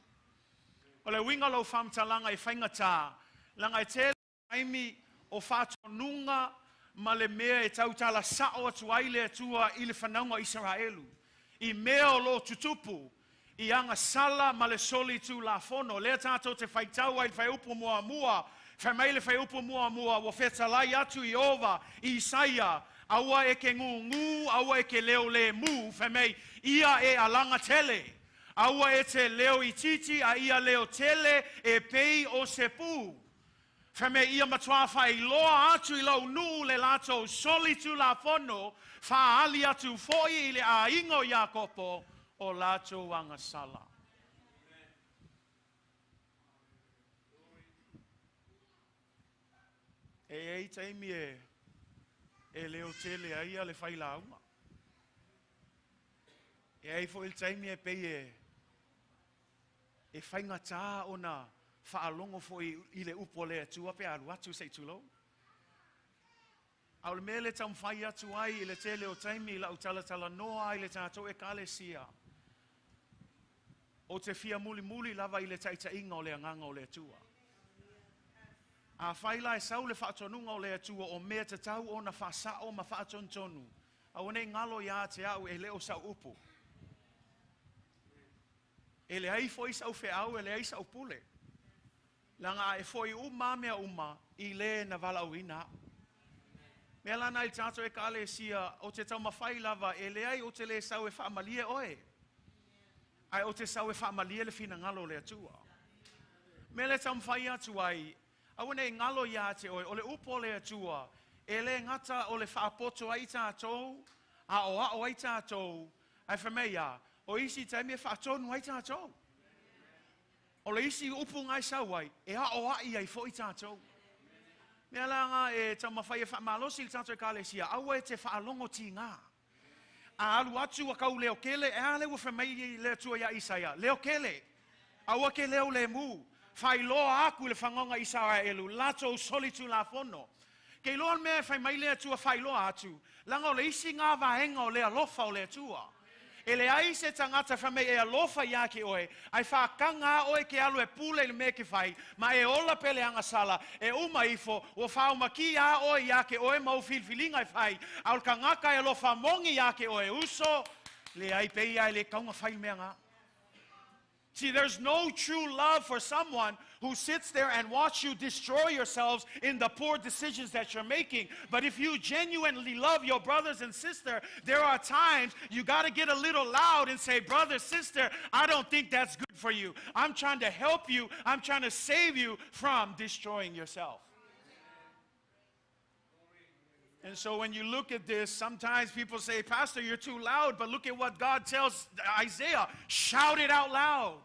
Speaker 3: O le uiga o lau faamatalaga e faigatā, laga e tele taimi o faatonuga ma le mea e tautala sao atu ai le Atua i le fanauga o Isaraelu i mea o loo tutupu i agasala ma le soli tulafono. Lea tatou te faitau ai le fuaiupu muamua. Fai mai le fuaiupu muamua, ua fetalai atu Ieova i Isaia, aua e ke gugū, aua e ke leo lemu, fai mai, ia e alaga tele. Aua e te leo itiiti, a ia leo tele e pei o se pū. Fai mai ia matuā faailoa atu i lou nuu le latou soli tulafono, faaali atu foʻi i le aiga o Iakopo o latou agasala. E i ai taimi e leo tele ai ia le failauga. E ai foʻi le taimi e pei e faigatā ona faalogo foʻi i le upu o le Atua pe alu atu se i tulou. A o le mea le taumafai atu ai i le tele o taimi i lau talatalanoa ai le tatou Ekalesia, o te fia mulimuli lava i le taitaiga o le agaga o le Atua. Afai la e sau le faatonuga o le Atua o mea tatau ona faasao ma faatonutonu, aua nei galo ia te au e le o sau upu. E leai foʻi sau feau, e leai sau pule. Laga e foʻi uma mea uma i le na valaauina au. Mea lana i tatou Ekalesia o te taumafai lava e leai o te lē sau e faamalie oe. Ae o te sau e faamalie le finagalo o le Atua. Mea le taumafai atu ai, aua nei galo ia te oe, o le upu o le Atua, e lē gata o le faapoto ai tatou, aoao ai tatou, ae fai mai ia, o isi taimi e faatonu ai tatou. O le isi upu ngai sau ai, e aoai ai foʻi tatou. Mea laga e taumafai e faamalosi le tatou Ekalesia, aua e te faalogo tigā. A alu atu a kau leo kele, e a le ua fai mai le Atua ia Isaia, leo kele, aua ke leo lemu, faailoa aku i le fagauga Isaraelu, latou soli tulafono. Ke iloa le mea e fai mai le Atua faailoa atu, laga o le isi ngā vaega o le alofa o le Atua. E leai se tagata fai mai e alofa ia ke oe, ai whakanga oe ke alu e pule i le mea ke fai, ma e ola pele agasala, e uma ifo, ua whaumaki a oe ia ke oe mau filfilinga e fai, a o le kangaka e alofa mongi ia ke oe uso, leai pe ia e le kaunga fai mea ngā. See, there's no true love for someone who sits there and watch you destroy yourselves in the poor decisions that you're making. But if you genuinely love your brothers and sister, there are times you got to get a little loud and say, brother, sister, I don't think that's good for you. I'm trying to help you. I'm trying to save you from destroying yourself. And so when you look at this, sometimes people say, Pastor, you're too loud. But look at what God tells Isaiah. Shout it out loud.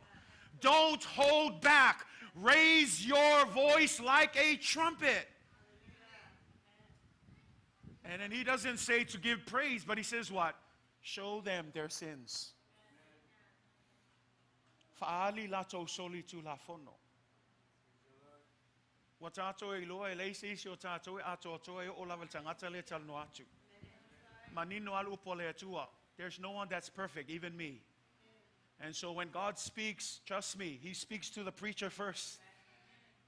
Speaker 3: Don't hold back. Raise your voice like a trumpet. And then he doesn't say to give praise, but he says what? Show them their sins. Faaali latou soli tulafono. Ua tatou e iloa e leai se isi o tatou e atoatoa e oo lava le tagata le talanoa atu. Manino alu upu a le Atua. There's no one that's perfect, even me. And so when God speaks, trust me, He speaks to the preacher first.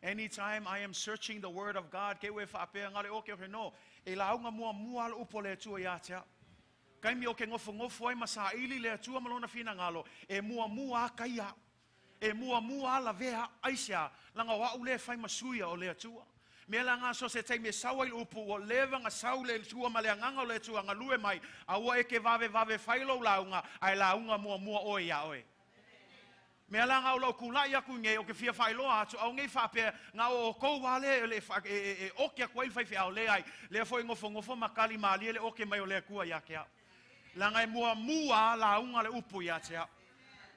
Speaker 3: Anytime I am searching the Word of God, ke ue whaapea ngare o ke no, e launga mua mua alu upu a le Atua ia te au. Kaimi o ke ngofo ngofo ai ma saili le Atua malona fina ngalo, e mua mua a kaia. E mua mua ala vea aisia, langa wa ule fai masuia o le Atua. Mea la ngā so se taimi e sau ai le upu, o leva ngā sau le tua ma le anganga o le Atua ngā lue mai, a ua e ke vave vave whai lau launga, ai launga mua mua oe ia oe. Mea la ngā o lau kūlai aku ngei o ke fia whailoa atu, au ngei whapea ngā o kou wale le e oke aku ai whai whiao le ai, lea foi ngofo ngofo makali malie le oke mai o le akua ia ke au. Langa e mua mua launga le upu ia te au.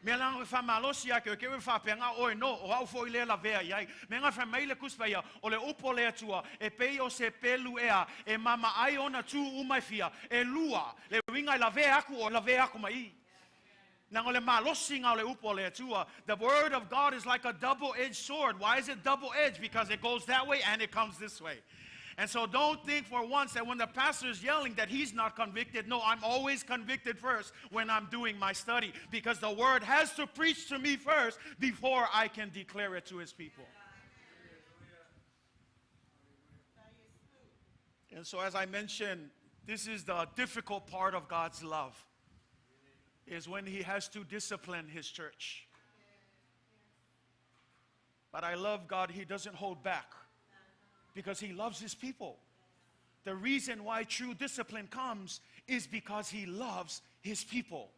Speaker 3: Mea langa e whamalosi a ke ke whapenga oe no o au fo ile la vea iai. Me nga whamaile kuspaia o le upo le atua e pei o se pelu ea e mama ai ona tu umai fia e lua le winga i la vea aku o la vea aku mai. Nanga le malosi nga o le upo le atua. The word of God is like a double-edged sword. Why is it double-edged? Because it goes that way and it comes this way. And so don't think for once that when the pastor is yelling that he's not convicted. No, I'm always convicted first when I'm doing my study, because the word has to preach to me first before I can declare it to his people. And so as I mentioned, this is the difficult part of God's love, is when he has to discipline his church. But I love God, he doesn't hold back, because he loves his people. The reason why true discipline comes is because he loves his people.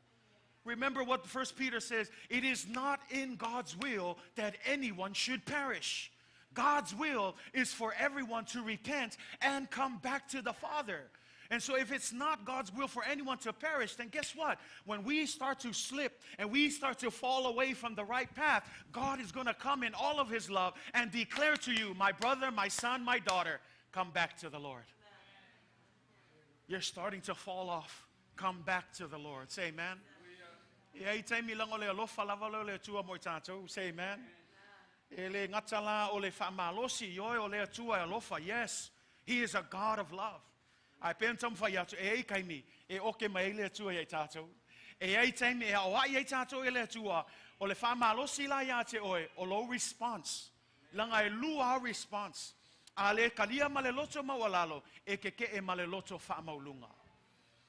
Speaker 3: Remember what 1 Peter says, it is not in God's will that anyone should perish. God's will is for everyone to repent and come back to the Father. And so if it's not God's will for anyone to perish, then guess what? When we start to slip and we start to fall away from the right path, God is going to come in all of his love and declare to you, my brother, my son, my daughter, come back to the Lord. You're starting to fall off. Come back to the Lord. Say amen. Say amen. Yes, he is a God of love. I pentam fa ia e kaimi e oke mai le atua ia tātou. E ai taimi e o ai ia tātou e le atua o le whamalosi la ia te oe o low response. Langa e lua response. A le kalia ma le loto maualalo e ke ke e ma le loto whamaulunga.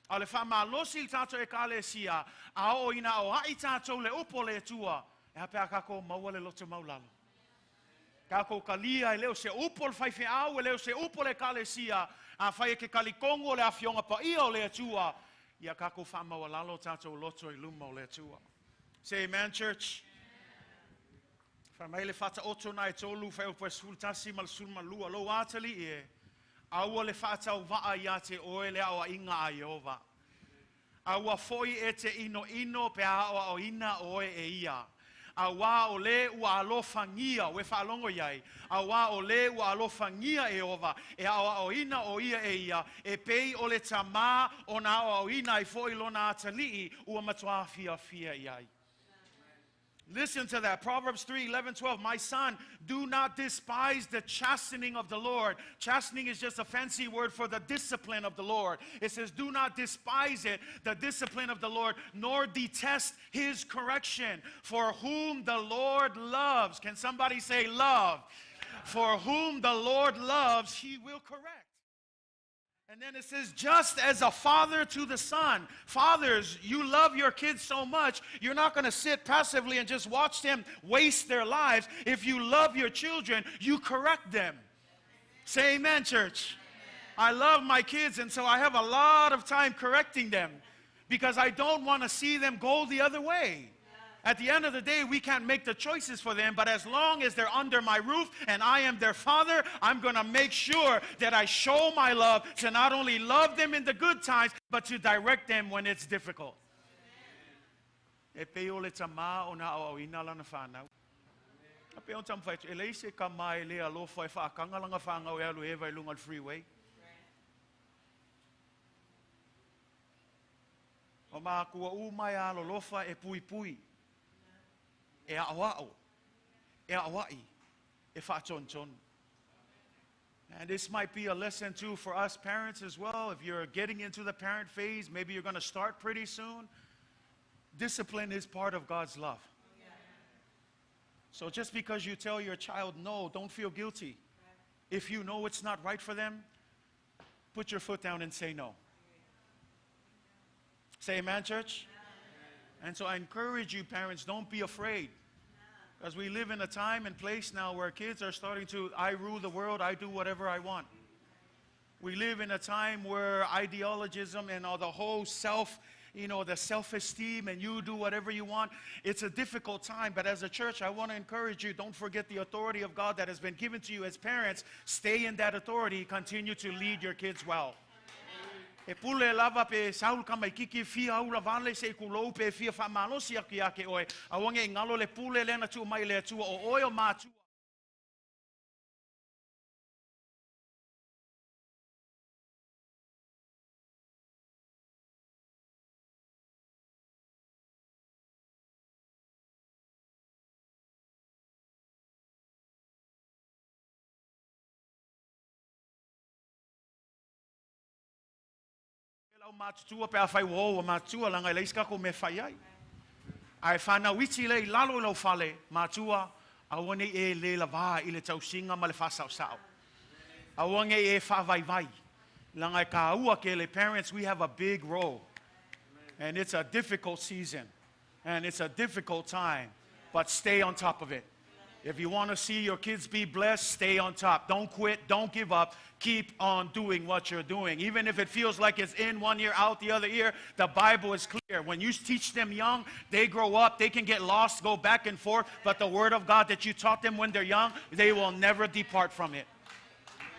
Speaker 3: A le whamalosi le tātou e ka le sia a o ina o ai tātou le upo le atua e hape a kako maua le loto maulalo. Kako kalia e leo se upo le whaiwheau e leo se upo le kalesia a whai e ke kalikongo le awhionga pa ia o le atua ia kako whamaualalo tātou loto i luma o le atua. Say amen, church. Whamai le whata oto nai tolu whai o pue sultasi ma le sulmalua lo atali e aua le whaatau waa ia te oe le awa inga a Iova. Aua foi e te ino ino pe awa o ina oe e ia. Awa o le ua alofangia, ue whaalongo iai. Awa o le ua alofangia e ova, e awa o ina o ia e ia, e pei o le tamā o nā o au ina i fo i lona atalii, ua matua fia fia iai. Listen to that. Proverbs 3, 11, 12. My son, do not despise the chastening of the Lord. Chastening is just a fancy word for the discipline of the Lord. It says, do not despise it, the discipline of the Lord, nor detest his correction. For whom the Lord loves. Can somebody say love? For whom the Lord loves, he will correct. And then it says, just as a father to the son. Fathers, you love your kids so much, you're not going to sit passively and just watch them waste their lives. If you love your children, you correct them. Say amen, church. I love my kids, and so I have a lot of time correcting them because I don't want to see them go the other way. At the end of the day, we can't make the choices for them, but as long as they're under my roof and I am their father, I'm going to make sure that I show my love to not only love them in the good times, but to direct them when it's difficult. E pe o le tama o na o ina lana whanau. A pe o tam whai, e leise ka mai le alofa e whaakanga langa whangau e alu eva i lunga freeway. O maakua u mai alo lofa e pui pui. E awao, e awai, e whaatonton. And this might be a lesson too for us parents as well. If you're getting into the parent phase, maybe you're going to start pretty soon. Discipline is part of God's love. So just because you tell your child no, don't feel guilty. If you know it's not right for them, put your foot down and say no. Say amen, church. And so I encourage you, parents, don't be afraid. Because we live in a time and place now where kids are starting to, I rule the world, I do whatever I want. We live in a time where ideologism and all the whole self, you know, the self-esteem and you do whatever you want. It's a difficult time, but as a church, I want to encourage you, don't forget the authority of God that has been given to you as parents. Stay in that authority. Continue to lead your kids well. E pule lava pe sau le tamaititi fia aula vale se i tulou pe fia faamalosi atu ia te oe, aua ne i galo le pule lea na tuu mai e le Atua o oe o matua. Le aumatutua pe afai ua o ua matua leaga e leai se tatou mea e fai ai. Ae fanau iti lea i lalo i lou fale, matua, aua ne i e le lavā i le tausiga ma le faasaosao. Aua ne i e faavaivai, leaga e taua tele. Parents, we have a big role. And it's a difficult season. And it's a difficult time. But stay on top of it. If you want to see your kids be blessed, stay on top. Don't quit. Don't give up. Keep on doing what you're doing. Even if it feels like it's in one ear, out the other ear, the Bible is clear. When you teach them young, they grow up. They can get lost, go back and forth. But the Word of God that you taught them when they're young, they will never depart from it.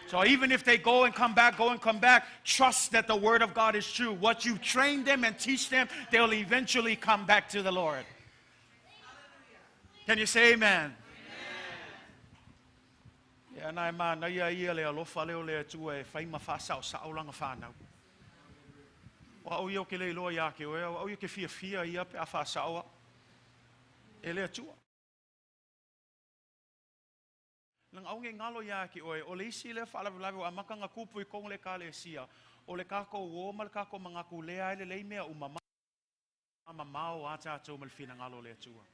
Speaker 3: So even if they go and come back, go and come back, trust that the Word of God is true. What you train them and teach them, they'll eventually come back to the Lord. Can you say amen? Ia na e manaia ia le alofa lea o le Atua e fai ma faasaosao lana fanau. O au ia ou te le iloa ia te oe, o au ia ou te fiafia ia pe a faasao au e le Atua. Leaga aua ne i galo ia te oe, o le isi lea faalavelave ua amata ona tupu i totonu o le Ekalesia, o le tatou o ma le tatou manatu lea e lelei mea uma, ma mamao a tatou ma le finagalo o le Atua.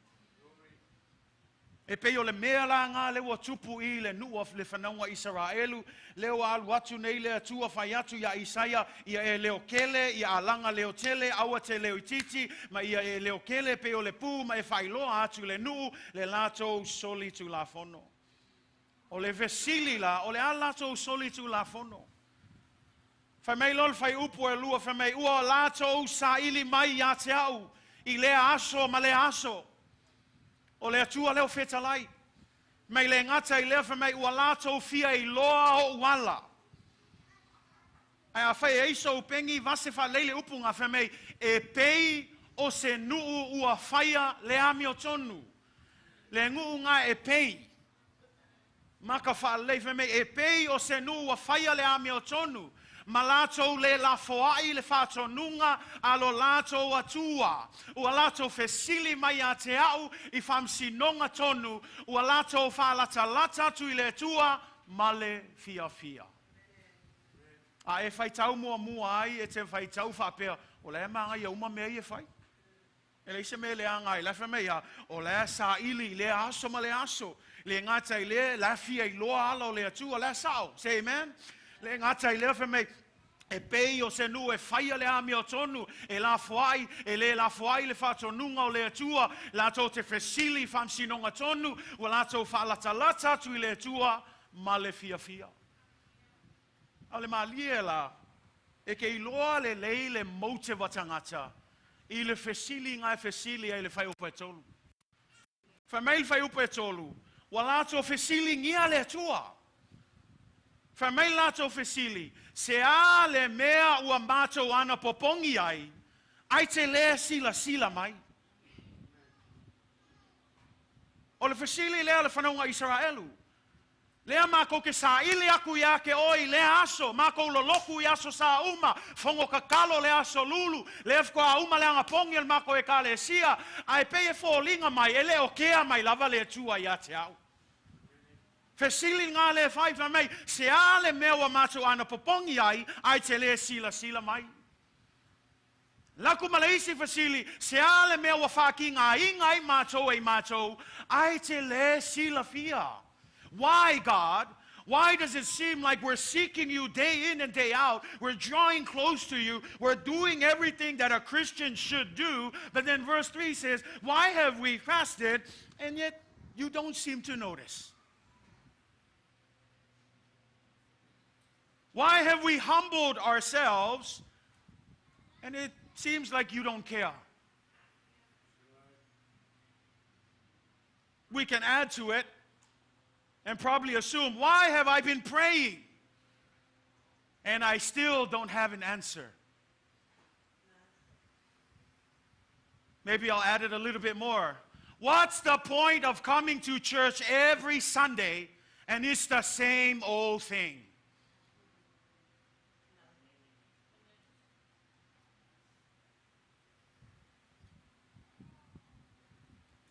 Speaker 3: E pei o le mea la na lea ua tupu i le nuu o le fanauga Isaraelu, lea ua alu atu nei le Atua fai atu iā Isaia, ia e leo kele, ia alaga leo tele, aua te leo itiiti, ma ia e leo kele pei o le pū ma e faailoa atu le nuu le latou solitulafono. O le fesili la, o le a latou solitulafono? Fai mai loa le fuaiupu e 2, fai mai, ua latou saili mai ia te au i lea aso ma lea aso. O le Atua lea o fetalai. Mai le gata i lea, fai mai, ua latou fia iloa oʻu ala. Ae afai e ai sou peni vase faalelei le upu ga fai mai, e pei o se nuu ua faia le amiotonu. Le nuu ga e pei. Maka faalelei fai mai, e pei o se nuu ua faia le amiotonu, ma latou le lafoai le faatonuga a lo latou Atua. Ua latou fesili mai ia te au i faamasinoga tonu, ua latou faalatalata atu i le Atua ma le fiafia. A e faitau muamua ai, e te faitau faapea, o la e manaia uma mea ia e fai. E leai se mea e leaga ai, la e fai mai a, o la e saili i lea aso ma lea aso. Le gata i lea, la e fia iloa ala o le Atua, la e sao. Say amen. Le gata i lea fai mai, e pei o se nuu e faia le amiotonu, e lafoai, e le lafoai le faatonuga o le Atua, latou te fesili i faamasinoga tonu, ua latou faalatalata atu i le Atua ma le fiafia. A o le malie la, e ke iloa lelei le motive a tagata i le fesiliga e fesili ai i le fuaiupu e 3. Fai mai le fuaiupu e 3, ua latou fesiligia le Atua. Fai mai le latou fesili, se a le mea ua matou anapopogi ai, ai te le silasila mai. O le fesili lea a le fanauga Isaraelu. Lea makou te saili atu ia te oe i lea aso, makou lolotu i aso sa uma, fono tatalo le aso lulu, lea faatoa uma le anapogi a le matou Ekalesia, ae pei e foliga mai e le o kea mai lava le Atua ia te au. Fesili nga le fai, fai mai, se a le mea ua matou anapopogi ai, ae te le silasila mai. Laku ma le isi fesili, se a le mea ua faatigaina ai matou e i matou, ae te le silafia. Why, God? Why does it seem like we're seeking you day in and day out? We're drawing close to you. We're doing everything that a Christian should do. But then verse 3 says, why have we fasted and yet you don't seem to notice? Why have we humbled ourselves and it seems like you don't care? We can add to it and probably assume, why have I been praying and I still don't have an answer? Maybe I'll add it a little bit more. What's the point of coming to church every Sunday and it's the same old thing?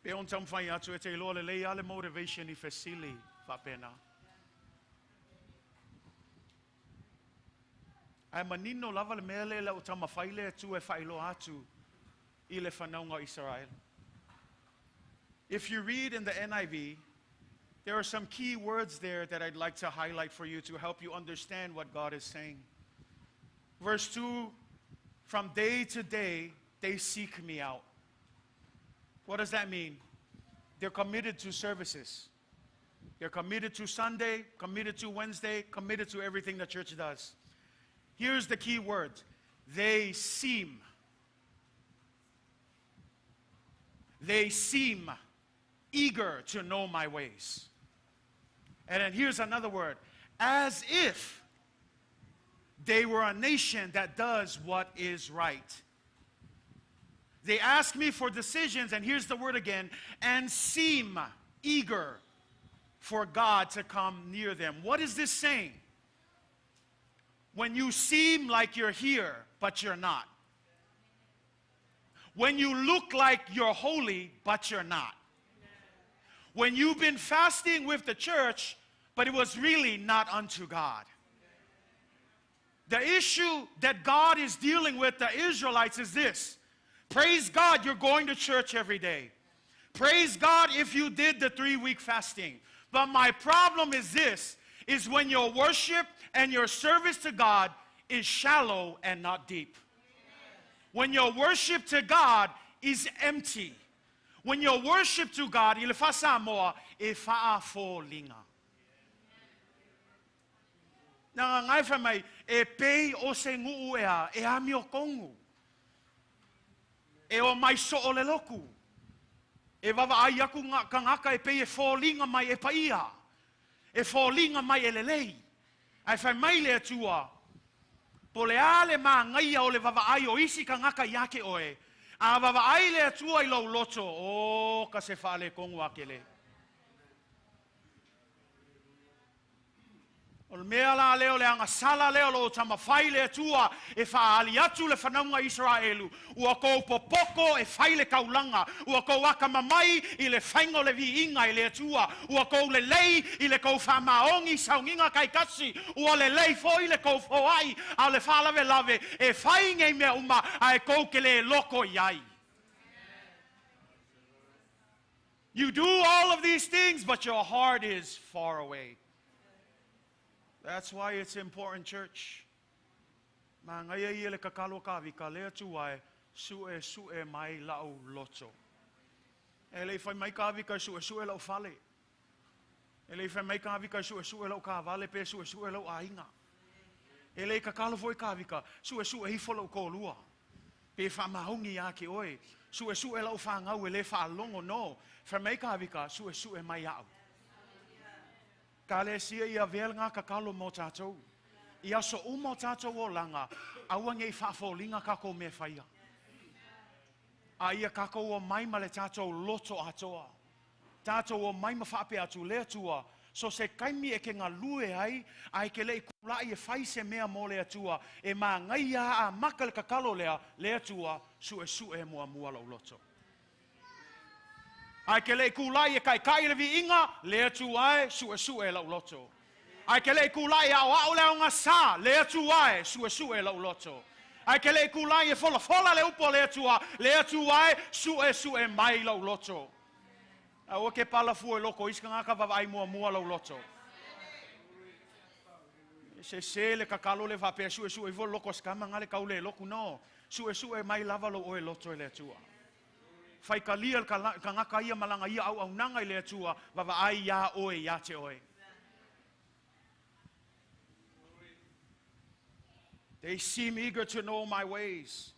Speaker 3: Pe ona taumafai atu e te iloa lelei lava le motivation i fesili faapena. Ae manino lava le mea lea e le o taumafai le Atua e faailoa atu i le fanauga o Isaraelu. If you read in the NIV, there are some key words there that I'd like to highlight for you to help you understand what God is saying. Verse 2 From day to day, they seek me out. What does that mean? They're committed to services. They're committed to Sunday, committed to Wednesday, committed to everything the church does. Here's the key word they seem. They seem eager to know my ways. And then here's another word as if they were a nation that does what is right. They ask me for decisions, and here's the word again, and seem eager for God to come near them. What is this saying? When you seem like you're here, but you're not. When you look like you're holy, but you're not. When you've been fasting with the church, but it was really not unto God. The issue that God is dealing with the Israelites is this Praise God, you're going to church every day. Praise God if you did the 3 week fasting. But my problem is this is when your worship and your service to God is shallow and not deep. When your worship to God is empty. When your worship to God, i le faa-Samoa, e faafoliga. Na ngai fai mai, e pei o se nuu ea, e amiotogu. E o mai soo le loku. E vaavaai aku tagata e pei e foliga mai e paia. E foliga mai e lelei. Ae fai mai le Atua, Po o le a le magaia o le vaavaai o isi tagata ia te oe, a vaavaai le Atua i lou loto, o ka se faaletonu a tele. O le mea la lea o le agasala lea o lo o taumafai le Atua e faaali atu le fanauga Isaraelu, ua tou popoto e fai le taulaga, ua tou atamamai i le faiga o le viiga i le Atua, ua tou lelei i le tou faamaoni i sauniga taitasi, ua lelei foi le tou foai, a o le faalavelave e fai nei mea uma ae tou te le loto i ai. You do all of these things, but your heart is far away. That's why it's important, church. Magaia ia le tatalo a Kavika, le Atua e, suesue mai la'u loto. E le i fai mai Kavika e suesue la'u fale. E le i fai mai Kavika e suesue la'u kavale pe suesue la'u aiga. E le i tatalo foi Kavika, suesue ifo la'u toalua. Pe faamaoni ia te oe, suesue la'u fanau e le faalogo no. Fai mai Kavika, suesue mai a'u. Kalesia ia avea lena tatalo mo tatou. I aso uma o tatou olaga, aua nei faafoliga tatou mea faia. A ia tatou omai ma le tatou loto atoa. Tatou omai ma faapea atu, Le Atua, so se taimi e ke galue ai, a e ke le i kulaʻi e fai se mea mo le Atua, e magaia a amata le tatalo lea, Le Atua, suesue muamua lou loto. Ae ke le i kulaʻi e kaʻikaʻi le viiga, le Atua e, suesue lou loto. Ae ke le i kulaʻi e aʻoaʻo le aogasa, le Atua e, suesue lou loto. Ae ke le i kulaʻi e folafola le upu a le Atua, le Atua e, suesue mai lou loto. Aua ke pala fua i loko o isi tagata vaavaai muamua lou loto. Sese le tatalo lea faapea suesue ifo le loto o se tama na le tau le lotu. No. Suesue mai lava lou oe loto e le Atua. Faitalia le tagata ia ma lana ia auaunaga i le Atua, vaavaai iā oe ia te oe. They seem eager to know my ways.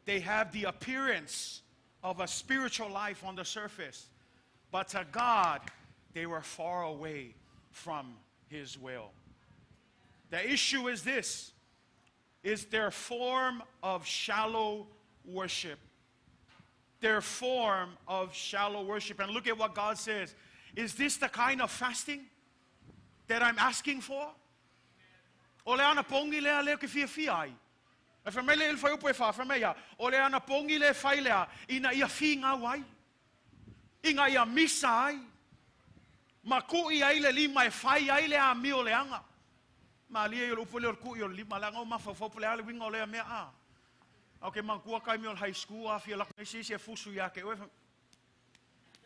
Speaker 3: They have the appearance of a spiritual life on the surface, but to God, they were far away from His will. The issue is this is their form of shallow worship. their form of shallow worship. And look at what God says. Is this the kind of fasting that I'm asking for? O le anapogi lea lea ou te fiafia ai. E fai mai le i le fuaiupu e fa, fai mai ia, o le anapogi le fai lea ina ia figau ai, ina ia misa ai, ma ku'i ai le lima e fai ai le amio leaga. Malie ia o le upu lea o le ku'i o le lima, leaga o mafaufau po o le a le uiga o lea mea a. A o ke manatua taimi o le high school a fia lako nei se isi e fusu ia te oe,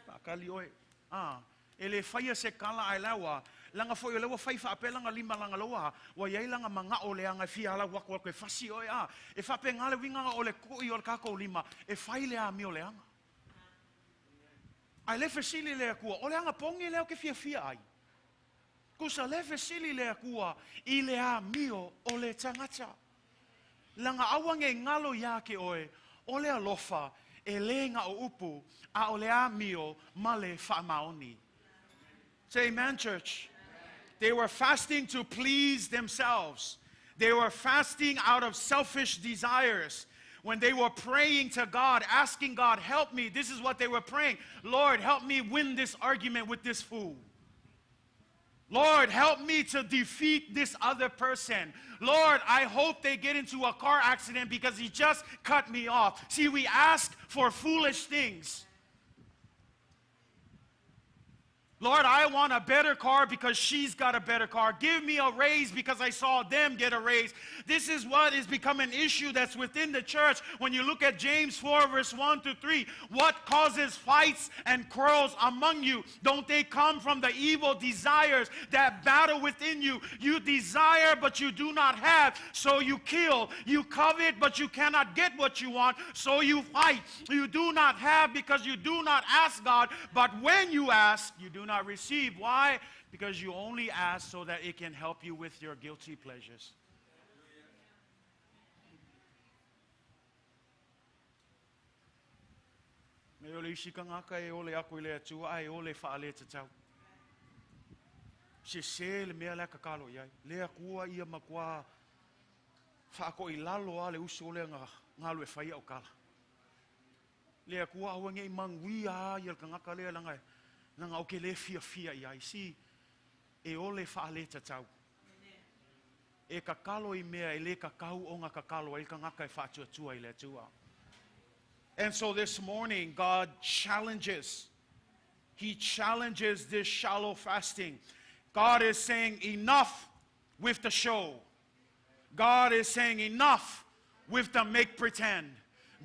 Speaker 3: faatali oe. A, e le faia se tala ae la ua, leaga foi o lea ua fai faapea lana lima leaga la ua, ua i ai lana mana'o leaga e fia alau atu atu e fasi oe. A, e faapena le uiga o le ku'i o le tatou lima e fai le amio leaga. Ae le fesili le Atua, o le anapogi lea ou te fiafia ai. Tusa le fesili le Atua i le amio o le tagata. Leaga aua nei galo iā te oe, o le alofa e le na o upu, a o le amio ma le faamaoni. Say amen, church. They were fasting to please themselves. They were fasting out of selfish desires. When they were praying to God, asking God, help me, this is what they were praying. Lord, help me win this argument with this fool. Lord, help me to defeat this other person. Lord, I hope they get into a car accident because he just cut me off. See, we ask for foolish things. Lord, I want a better car because she's got a better car. Give me a raise because I saw them get a raise. This is what is become an issue that's within the church. When you look at James 4, verse 1 to 3, what causes fights and quarrels among you? Don't they come from the evil desires that battle within you? You desire, but you do not have, so you kill. You covet, but you cannot get what you want, so you fight. You do not have because you do not ask God, but when you ask, you do not receive. Why? Because you only ask so that it can help you with your guilty pleasures. Me o le isi tagata e ole aku i le Atua ae ole faaletatau. Sese le mea lea tatalo i ai. Le Atua ia matua faatoilalo lava le uso lea na alu e fai au tala. Le Atua aua nei manuia a ia le tagata lea leaga leaga ou te le fiafia i ai. See, e ole faaletatau. E tatalo i mea e le tatau ona tatalo ai le tagata e faatuatua i le Atua. And so this morning, God challenges. He challenges this shallow fasting. God is saying, enough with the show. God is saying, enough with the make pretend.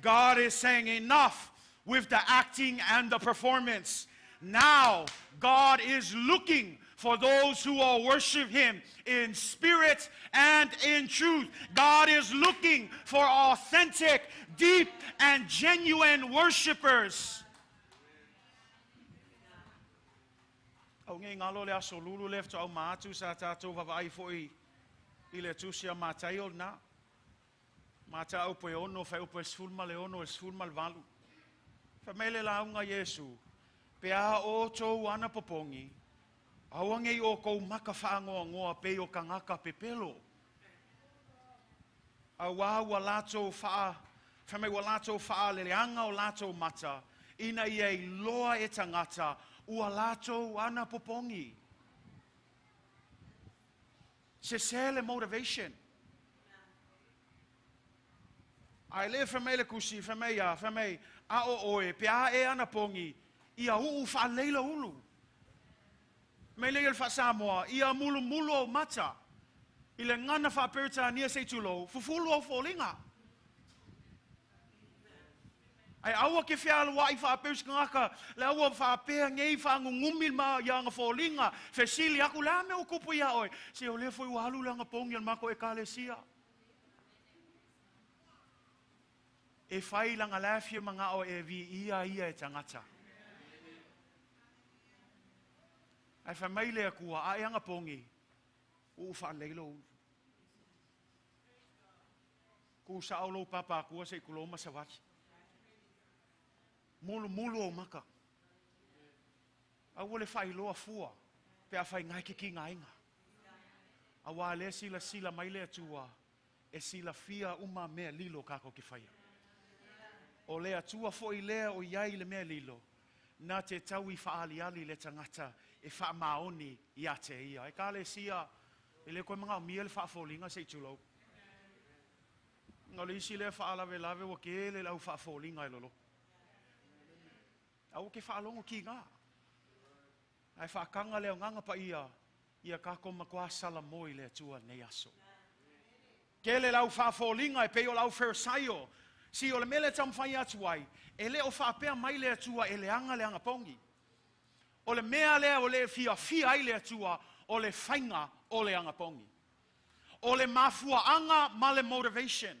Speaker 3: God is saying, enough with the acting and the performance. Now, God is looking for those who will worship Him in spirit and in truth. God is looking for authentic, deep, and genuine worshipers. Aua nei galo le Aso Lulu lea faatoa uma atu sa tatou vaavaai foi i le tusi a Mataio lena. Mataupu e ono, fuaiupu e 16 i le 18. Fai mai le lauga a Iesu, Pe a outou anapopogi, aua nei outou maka faanoanoa pei o tagata pepelo. Auā ua latou faa, fai mai ua latou faaleleaga o latou mata, ina ia iloa e tagata ua latou anapopogi. Sese le motivation. Ae le fai mai le tusi, fai mai ia, fai mai, a o oe, pe a e anapogi, ia uu faalelei lou ulu. Mai lea i le faa-Samoa, ia mulumulu ou mata i le gagana faa-Peretania se i tulou, fufulu ou foliga. Ae aua ke fealuai faapea se tagata, le aua faapea nei faagugumi ma ia ana foliga, fesili aku, le a mea ua tupu iā oe? Se o lea foi ua alu le anapogi a le matou Ekalesia. E fai lana la e fia manao e viia ia e tagata. Ae fai mai le Atua, a e anapogi, uu faalelei lou ulu. Ku sao lou papa akua se i tulou ma savali. Mulumulu ou maka. Aua le faailoa fua pe afai ngai ke kigaina. Auā lea silasila mai le Atua e silafia uma mea lilo kākou ke faia. O le Atua foi lea o i ai le mea lilo, na te tau i faaaliali le tagata e faamaoni ia te ia. Ekalesia, e le koe manaomia le faafoliga se i tulou. O le isi lea faalavelave ua tele le au faafoliga e loloto. Aua ke faalogo kiga. Ae faataga le Agaga Paia ia tatou matua salamo i le Atua nei aso. Tele le au faafoliga e pei o le au Farisaio. Si o le mea lea e taumafai atu ai, e le o faapea mai le Atua e leaga le agapogi. O le mea lea o le fiafia ai le Atua, o le faiga o le agapogi. O le mafuaaga ma le motivation.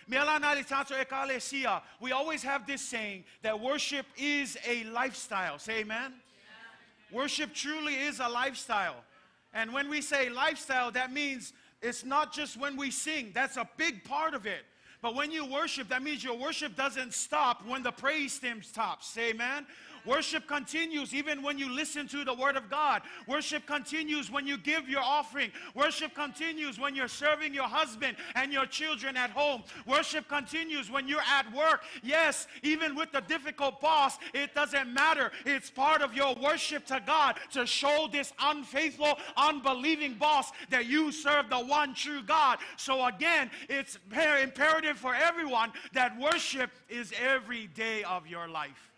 Speaker 3: Mea la na le tatou ekalesia, we always have this saying that worship is a lifestyle. Say amen. Worship truly is a lifestyle. And when we say lifestyle, that means it's not just when we sing. That's a big part of it. But when you worship, that means your worship doesn't stop when the praise team stops. Say amen. Worship continues even when you listen to the word of God. Worship continues when you give your offering. Worship continues when you're serving your husband and your children at home. Worship continues when you're at work. Yes, even with the difficult boss, it doesn't matter. It's part of your worship to God to show this unfaithful, unbelieving boss that you serve the one true God. So again, it's imperative for everyone that worship is every day of your life.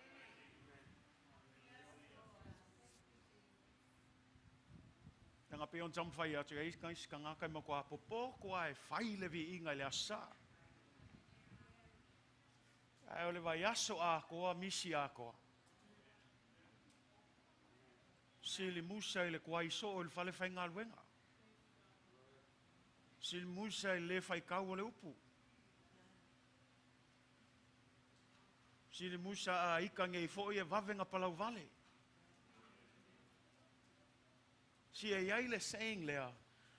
Speaker 3: Nga pe on taumafai atu ai isi tagata e matua popoko a e fai le viiga i le Aso Sa. Ae o le vaiaso atoa misi atoa. Sili musa i le kuai soo i le fale faigaluega. Sili musa i le faitau o le upu. Sili musa a ika nei foi e vave na palau vale. Si e iai le saying lea,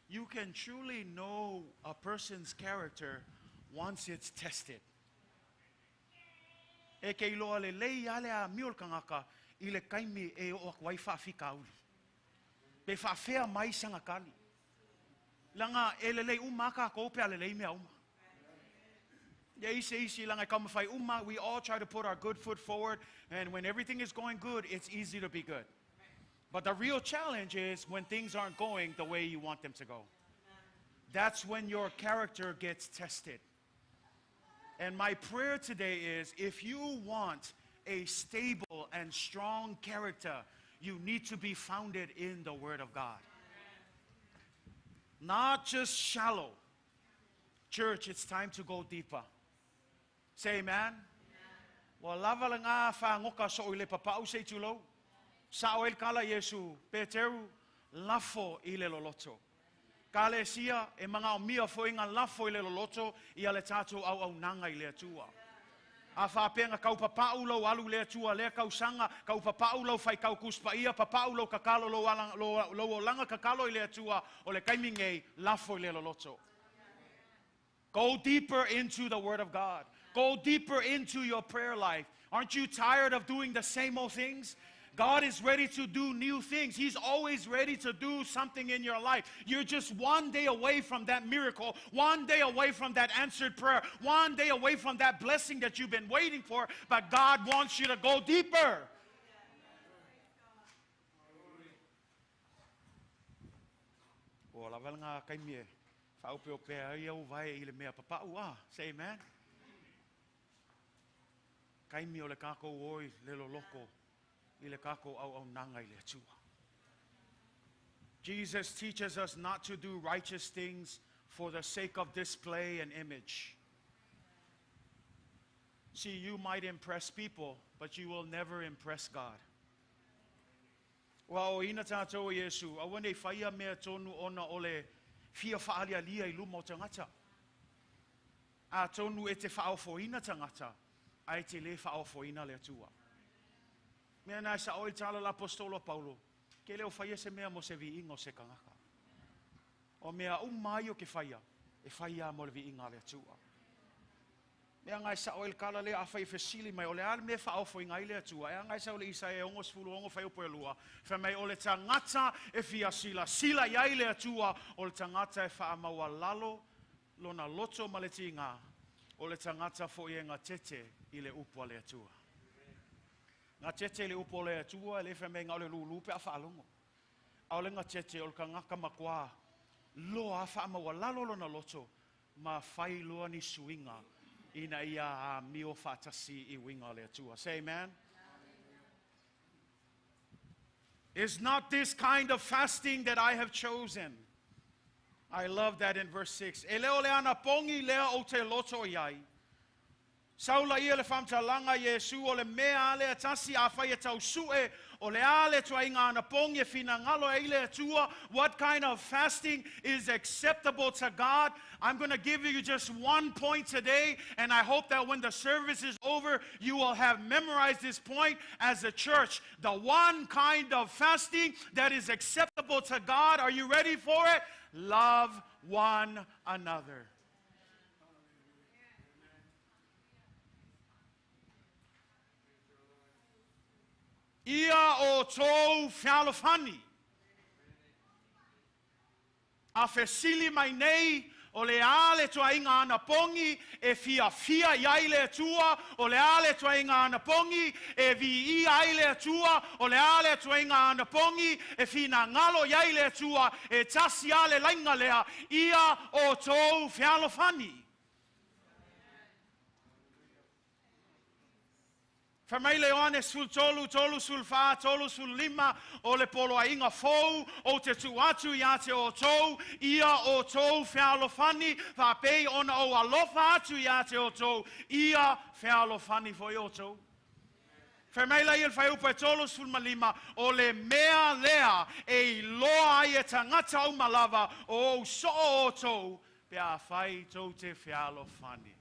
Speaker 3: you can truly know a person's character once it's tested. E ke iloa lelei lava le amio o le tagata i le taimi e oo atu ai faafitauli. Pe faafea mai sana tali. Leaga e lelei uma lava tatou pe a lelei mea uma. Ia isi isi leaga e taumafai uma, we all try to put our good foot forward, and when everything is going good, it's easy to be good. But the real challenge is when things aren't going the way you want them to go. That's when your character gets tested. And my prayer today is, if you want a stable and strong character, you need to be founded in the Word of God. Not just shallow. Church, it's time to go deeper. Say amen. Ua lava lena fagoka soo i le papau se i tulou. Sao ai le tala a Iesu, Peteru, lafo i le loloto. Ekalesia, e manaomia foi na lafo i le loloto ia le tatou auaunaga i le Atua. A faapea na tau papau lou alu i le Atua lea tausaga, tau papau lou faitau Tusi Paia, papau lou tatalo, lou, ala, lou, lou olaga tatalo i le Atua, o le taimi nei, lafo i le loloto. Go deeper into the Word of God. Go deeper into your prayer life. Aren't you tired of doing the same old things? God is ready to do new things. He's always ready to do something in your life. You're just one day away from that miracle, one day away from that answered prayer, one day away from that blessing that you've been waiting for. But God wants you to go deeper. Ua lava lena taimi e faaopeopea ai au vae i le mea papau a. Say amen. Taimi o le tatou o i le loloto i le tatou auaunaga i le Atua. Jesus teaches us not to do righteous things for the sake of display and image. See, you might impress people, but you will never impress God. Ua aoaina tatou e Iesu, aua nei faia mea tonu ona o le fia faalialia i luma o tagata. Atonu e te faaofoina tagata, ae te le faaofoina le Atua. Mea na e sao ai le tala a le Aposetolo a Paulo, Ke le o faia se mea mo se viiga o se tagata. O mea uma ai o ke faia, e fai lava mo le viiga a le Atua. Mea na e sao ai le tala lea, afai e fesili mai, o le a le mea e faaofoina ai le Atua? E aga e sau le Isaia 66 fuaiupu e 2, fai mai, O le tagata e fia silasila i ai le Atua, o le tagata e faamaualalo lona loto ma le tiga, O le tagata foi e gatete i le upu a le Atua. Gatete i le upu o le Atua, e le fai mai na o le lūlū pe a faalogo. A o le gatete o le tagata matua loa faamaualalo lona loto ma fai loa ni suiga ina ia amio faatasi i uiga o le Atua. Say amen. Is not this kind of fasting that I have chosen? I love that in verse 6. E le o le anapogi lea ou te loto i ai. Saula ia le faamatalaga Iesu o le mea a lea tasi afai e tau su'e o le a le ituaiga anapogi e finagalo ai le Atua. What kind of fasting is acceptable to God? I'm going to give you just one point today, and I hope that when the service is over, you will have memorized this point as a church. The one kind of fasting that is acceptable to God, are you ready for it? Love one another. Ia outou fealofani. A fesili mai nei, o le a le ituaiga anapogi e fiafia i ai le Atua, o le a le ituaiga anapogi e viia ai le Atua, o le a le ituaiga anapogi e finagalo i ai le Atua, e tasi a le laiga lea, ia outou fealofani. Fai mai le Ioane 13, 34, 35, o le poloaiga fou ou te tuu atu ia te outou, ia outou fealofani, faapei ona ou alofa atu ia te outou, ia fealofani foi outou. Fai mai la ia le fuaiupu e 35, o le mea lea e iloa ai e tagata uma lava o ou soo outou, pe afai tou te fealofani.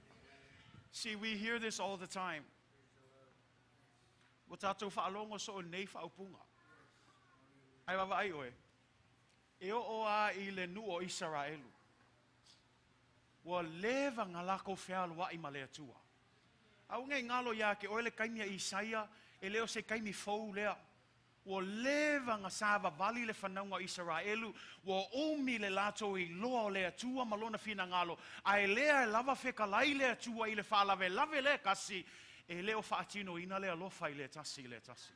Speaker 3: See, we hear this all the time. Ua tatou faalogo soo nei faaupuga. Ae vaavaai oe, e oo a i le nuu o Isaraelu. Ua leva ona lakou fealoai ma le Atua. Aua nei galo ia te oe le taimi a Isaia, e le o se taimi fou lea. Ua leva ona savavali le fanauga o Isaraelu, ua umi le latou iloa o le Atua ma lona finagalo, ae lea e lava fetalai le Atua i le faalavelave lea tasi, e le o faatinoina le alofa i le tasi i le tasi.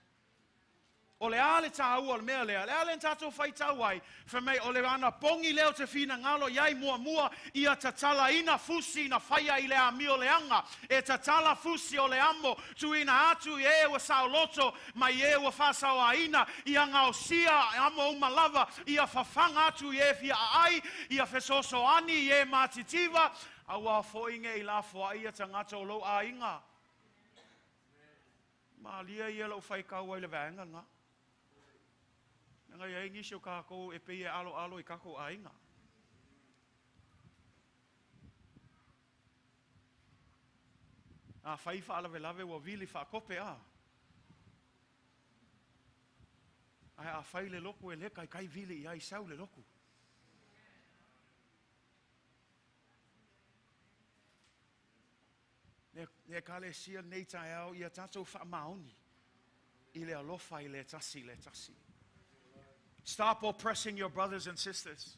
Speaker 3: O le a le tāua o le mea lea, le a le tatou faitau ai, fai mai o le anapogi lea o te finagalo i ai muamua, ia tatalaina fusi na faia i le amio leaga, e tatala fusi o le amo, tuuina atu i e ua saoloto, mai e ua faasaoaina, ia gaosia amo uma lava, ia fafaga atu i e fia aai, ia fesoasoani i e matitiva, aua foi nei lafoai ia tagata o lou aiga. Malia ia lau faikau ai le vaega lena. Leaga e i ai nisi o kakou e pei e aloalo i kakou aiga. A fai faalavelave ua vili faakope a. Ae afai le loku e le taitai vili i ai sau le loku. Le Ekalesia nei taeao ia tatou faamaoni i le alofa i le tasi i le tasi. Stop oppressing your brothers and sisters.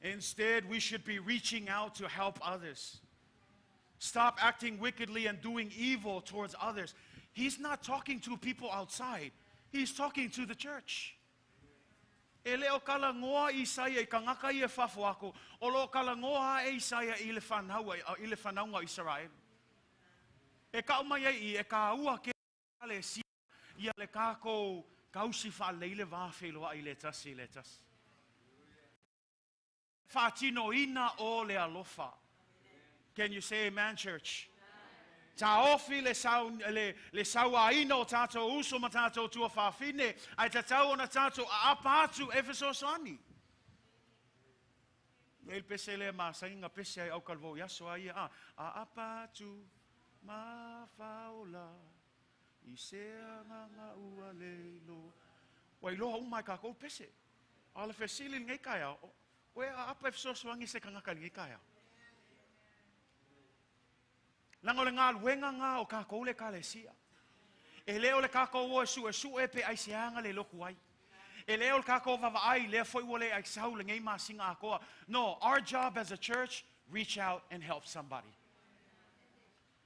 Speaker 3: Instead, we should be reaching out to help others. Stop acting wickedly and doing evil towards others. He's not talking to people outside. He's talking to the church. E le o talanoa Isaia i tagata ia i fafo atu, o lo o talanoa e Isaia i le fanau, i le fanauga o Isaraelu. E tau mai ai i e tāua tele Ekalesia ia le tatou tausi faalelei le va feiloai i le tasi i le tasi. Faatinoina o le alofa. Can you say amen, church? Taofi le, sau, le sauaina o tatou uso ma tatou tuafafine, ae tatau ona tatou aapa atu e fesoasoani. E le pese lea masani na pese ai au kalevou i aso a ia a. Aapa atu ma faola i se agaga ua le iloa. Ua iloa uma e kakou pese. A o le fesili i lenei taeao, o e aapa e fesoasoani i se tagata i lenei taeao? Leaga o le galuega lena o tatou le Ekalesia. E le o le tatou o e suesue pe aisea na le lotu ai. E le o le tatou vaavaai lea foi ua le aisau lenei masina atoa. No, our job as a church, reach out and help somebody.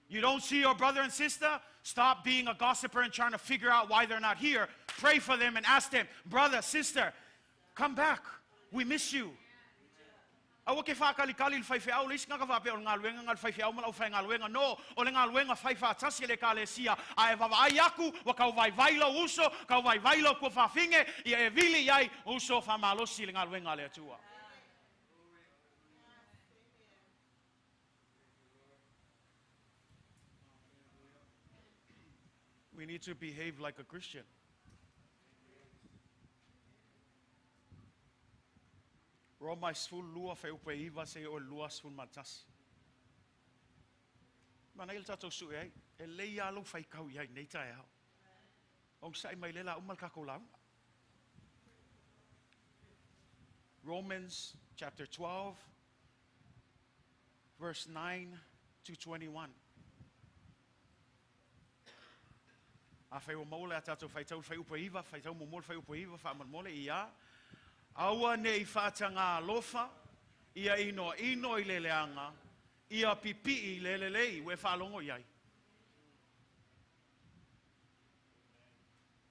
Speaker 3: You don't see your brother and sister? Stop being a gossiper and trying to figure out why they're not here. Pray for them and ask them, brother, sister, come back. We miss you. Aua ke whākalikali le faifeau, le isi ngaka whapea o le galuega nga le faifeau ma le aufaigaluega. No, o le galuega fai faatasi e le ekalesia. A e vaavaai aku, ua kau vaivai lou uso, kau vaivai lou tuafafine, ia e vili i ai, uso faamalosi i le galuega a le Atua. We need to behave like a Christian. Roma e 12 fuaiupu e 9 seia oo i le 21. Manaia le tatou sue ai, e lelei lava lou faitau i ai i lenei taeao. Onosai mai lea o le a uma le tatou lauga. Romans chapter 12 verse 9 to 21. Afai ua maua le a tatou faitau i le fuaiupu e 9, faitau muamua le fuaiupu e 9 faamolemole, ia. Aua ne i faatagā alofa, ia inoino i le leaga, ia pipii i le lelei, ua e faalogo i ai.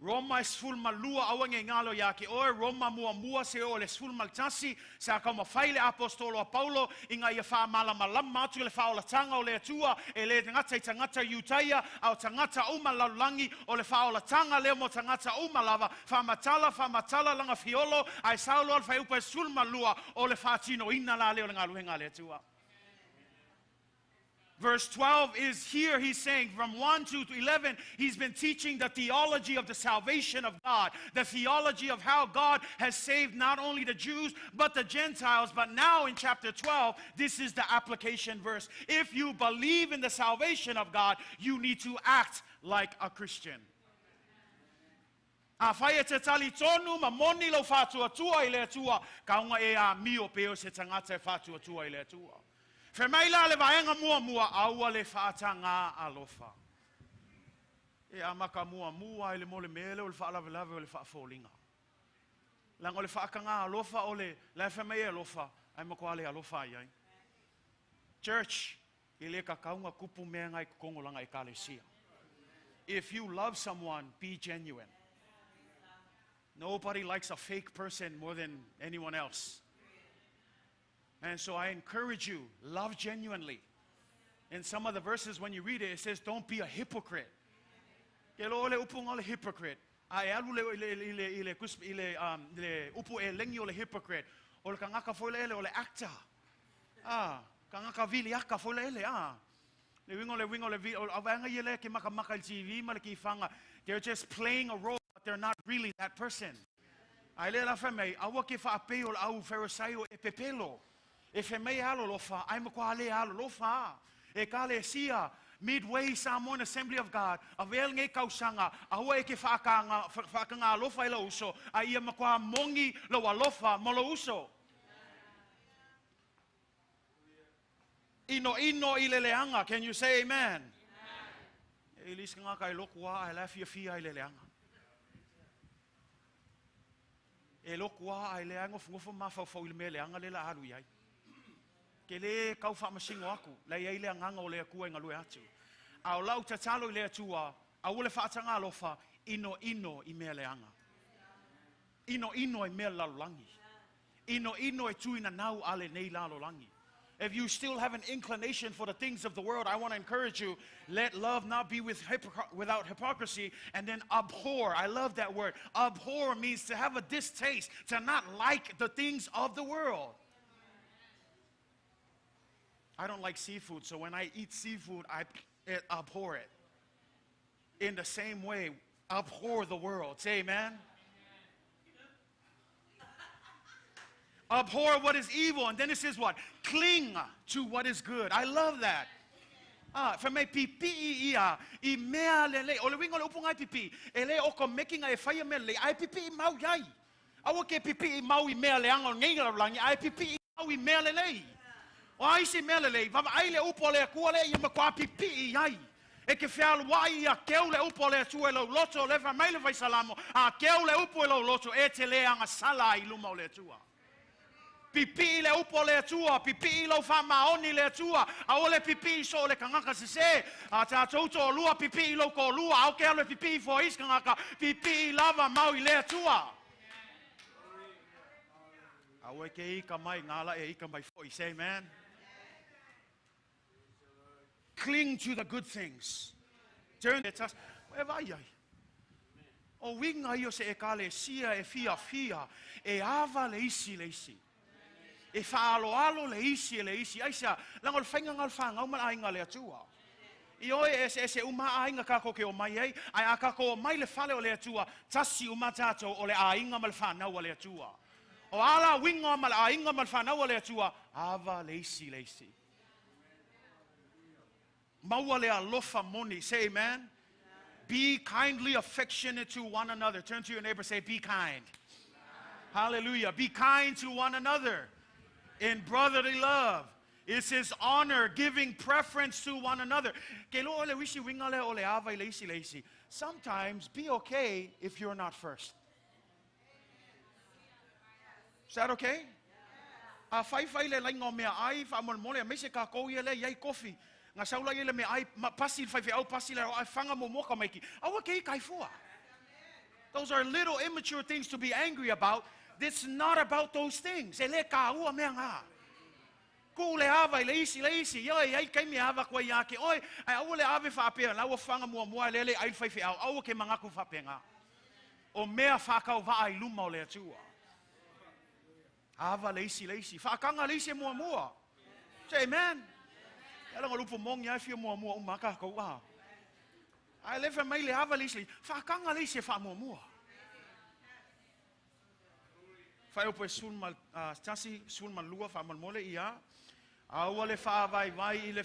Speaker 3: Roma e 12, aua ne i galo iā te oe, Roma muamua seia oo i le 11, sa taumafai le Aposetolo a Paulo ina ia faamalamalama atu le faaolataga o le Atua, e le gata i tagata Iutaia, a o tagata uma lalolagi, o le faaolataga lea mo tagata uma lava, faamatala, faamatala lana fiolo, ae sao loa le fuaiupu e 12, o le faatinoina la lea o le galuega a le Atua. Verse 12 is here, he's saying from 1 to 11, he's been teaching the theology of the salvation of God, the theology of how God has saved not only the Jews, but the Gentiles. But now in chapter 12, this is the application verse. If you believe in the salvation of God, you need to act like a Christian. Afai e te talitonu ma moni lou faatuatua i le Atua, kauga e amio pei o se tagata e faatuatua i le Atua. Fai mai la le vaega muamua, aua le faatagā alofa. E amata muamua ai le mo le mea lea o le faalavelave o le faafoliga. Leaga o le faatagā alofa o le la e fai mai e alofa, ae matua le alofa ai ai. Church, e le tatau ona tupu mea na i totonu o lana Ekalesia. If you love someone, be genuine. Nobody likes a fake person more than anyone else. And so I encourage you, love genuinely. In some of the verses, when you read it, it says, don't be a hypocrite. Ke lo le upu nga o le hypocrite. A e alu le, i le, i le, i le, i le, le upu elegi o le hypocrite. O le kangaka foi le ele o le actor. Ah, kangaka viliaka foi le ele, ah. Le uiga o le uiga o le o le vaega ia lea ke makamaka i le TV ma le kifaga, they're just playing a role but they're not really that person. Ae lea la fai mai, aua ke faapei o le au Farisaio e pepelo, e fai mai e alolofa, ae matua le alolofa. Ekalesia, Midway Samoan Assembly of God, avea lenei tausaga, aua e ke faakaga, faakaga alofa i lou uso, a ia matua moni lou alofa mo lou uso. Inoino i le leaga, can you say amen? E le isi tagata e lotu lava ae la e fiafia ai i le leaga. E lotu lava ae lea e nofonofo ma mafaufau i le mea leaga lea o le a alu i ai. Ke le tau faamasino atu, la e i ai le agaga o le Atua e galue atu. A o lau tatalo i le Atua, aua le faataga alofa, inoino i mea leaga. Inoino i mea lalolagi. Inoino e tuinanau a lenei lalolagi. If you still have an inclination for the things of the world, I want to encourage you, let love not be with without hypocrisy, and then abhor. I love that word. Abhor means to have a distaste, to not like the things of the world. I don't like seafood, so when I eat seafood, I abhor it. In the same way, abhor the world. Say amen. Abhor what is evil. And then it says what? Cling to what is good. I love that. Ah, fai mai pipii ia i mea lelei. O le uiga o le upu ngai pipii, e le o ka mekinga e faia mea lelei, ae pipii mau i ai. Aua ke pipii mau i mea leaga o nei lalolagi, ae pipii mau i mea lelei. O a isi mea lelei, vaavaai le upu a le Atua lea ia matua pipii i ai. E ke fealuai ia keu le upu a le Atua i lou loto, lea fai mai le Faisalamo, a keu le upu i lou loto, e te le agasala ai i luma o le Atua. Pipii le upu a le Atua, pipii lau faamaoni i le Atua, aua le pipii so o le tagata sesē. A tatou toalua, pipii lou toalua, aua te alu e pipii fua i isi tagata, pipii lava mau i le Atua. Aua e te ika mai, ngā la e ika mai foi. Say amen. Cling to the good things. Turn e tas, e vai ai. O winga ia o se ekalesia e fiafia, e ava le isi i le isi. E faaaloalo le isi i le isi. Aisea? Leaga o le faiga lena o le fanau ma le aiga a le Atua. Ioe, e eseese uma aiga tatou te omai ai, ae a tatou omai i le fale o le Atua, tasi uma tatou o le aiga ma le fanau a le Atua. O a la uiga ma le aiga ma le fanau a le Atua? Ava le isi i le isi. Maua le alofa moni. Say amen. Be kindly affectionate to one another. Turn to your neighbor, say, be kind. Hallelujah. Be kind to one another in brotherly love. It is honor, giving preference to one another. Ke lo le wisi winga le o le ava i le isi le isi. Sometimes be okay if you're not first. Is that okay? A faifai le laina o meaai faamolemole aemaise tatou ia lea e i ai kofi. Na sau la ia le meaai ma pasi le faifeau pasi le ae faga muamua tamaiti. Aua ke ika ai fua. Those are little immature things to be angry about. It's not about those things. E le taua mea na. Tuu le ava i le isi le isi. Ioe, e i ai taimi e ava atu ai ia te oe, ae aua le ave faapea, la ua faga muamua e lele ai le faifeau. Aua ke manatu faapena. O mea faatauvaa i luma o le Atua. Ava le isi le isi. Faataga le isi e muamua. Say amen. Ia leaga o le upu moni lava e fia muamua uma lava tatou a. Ae le fai mai le ava le isi le isi. Faataga le isi e faamuamua. Faaiupu e 11, 12 faamolemole ia. Aua le faavaivai i le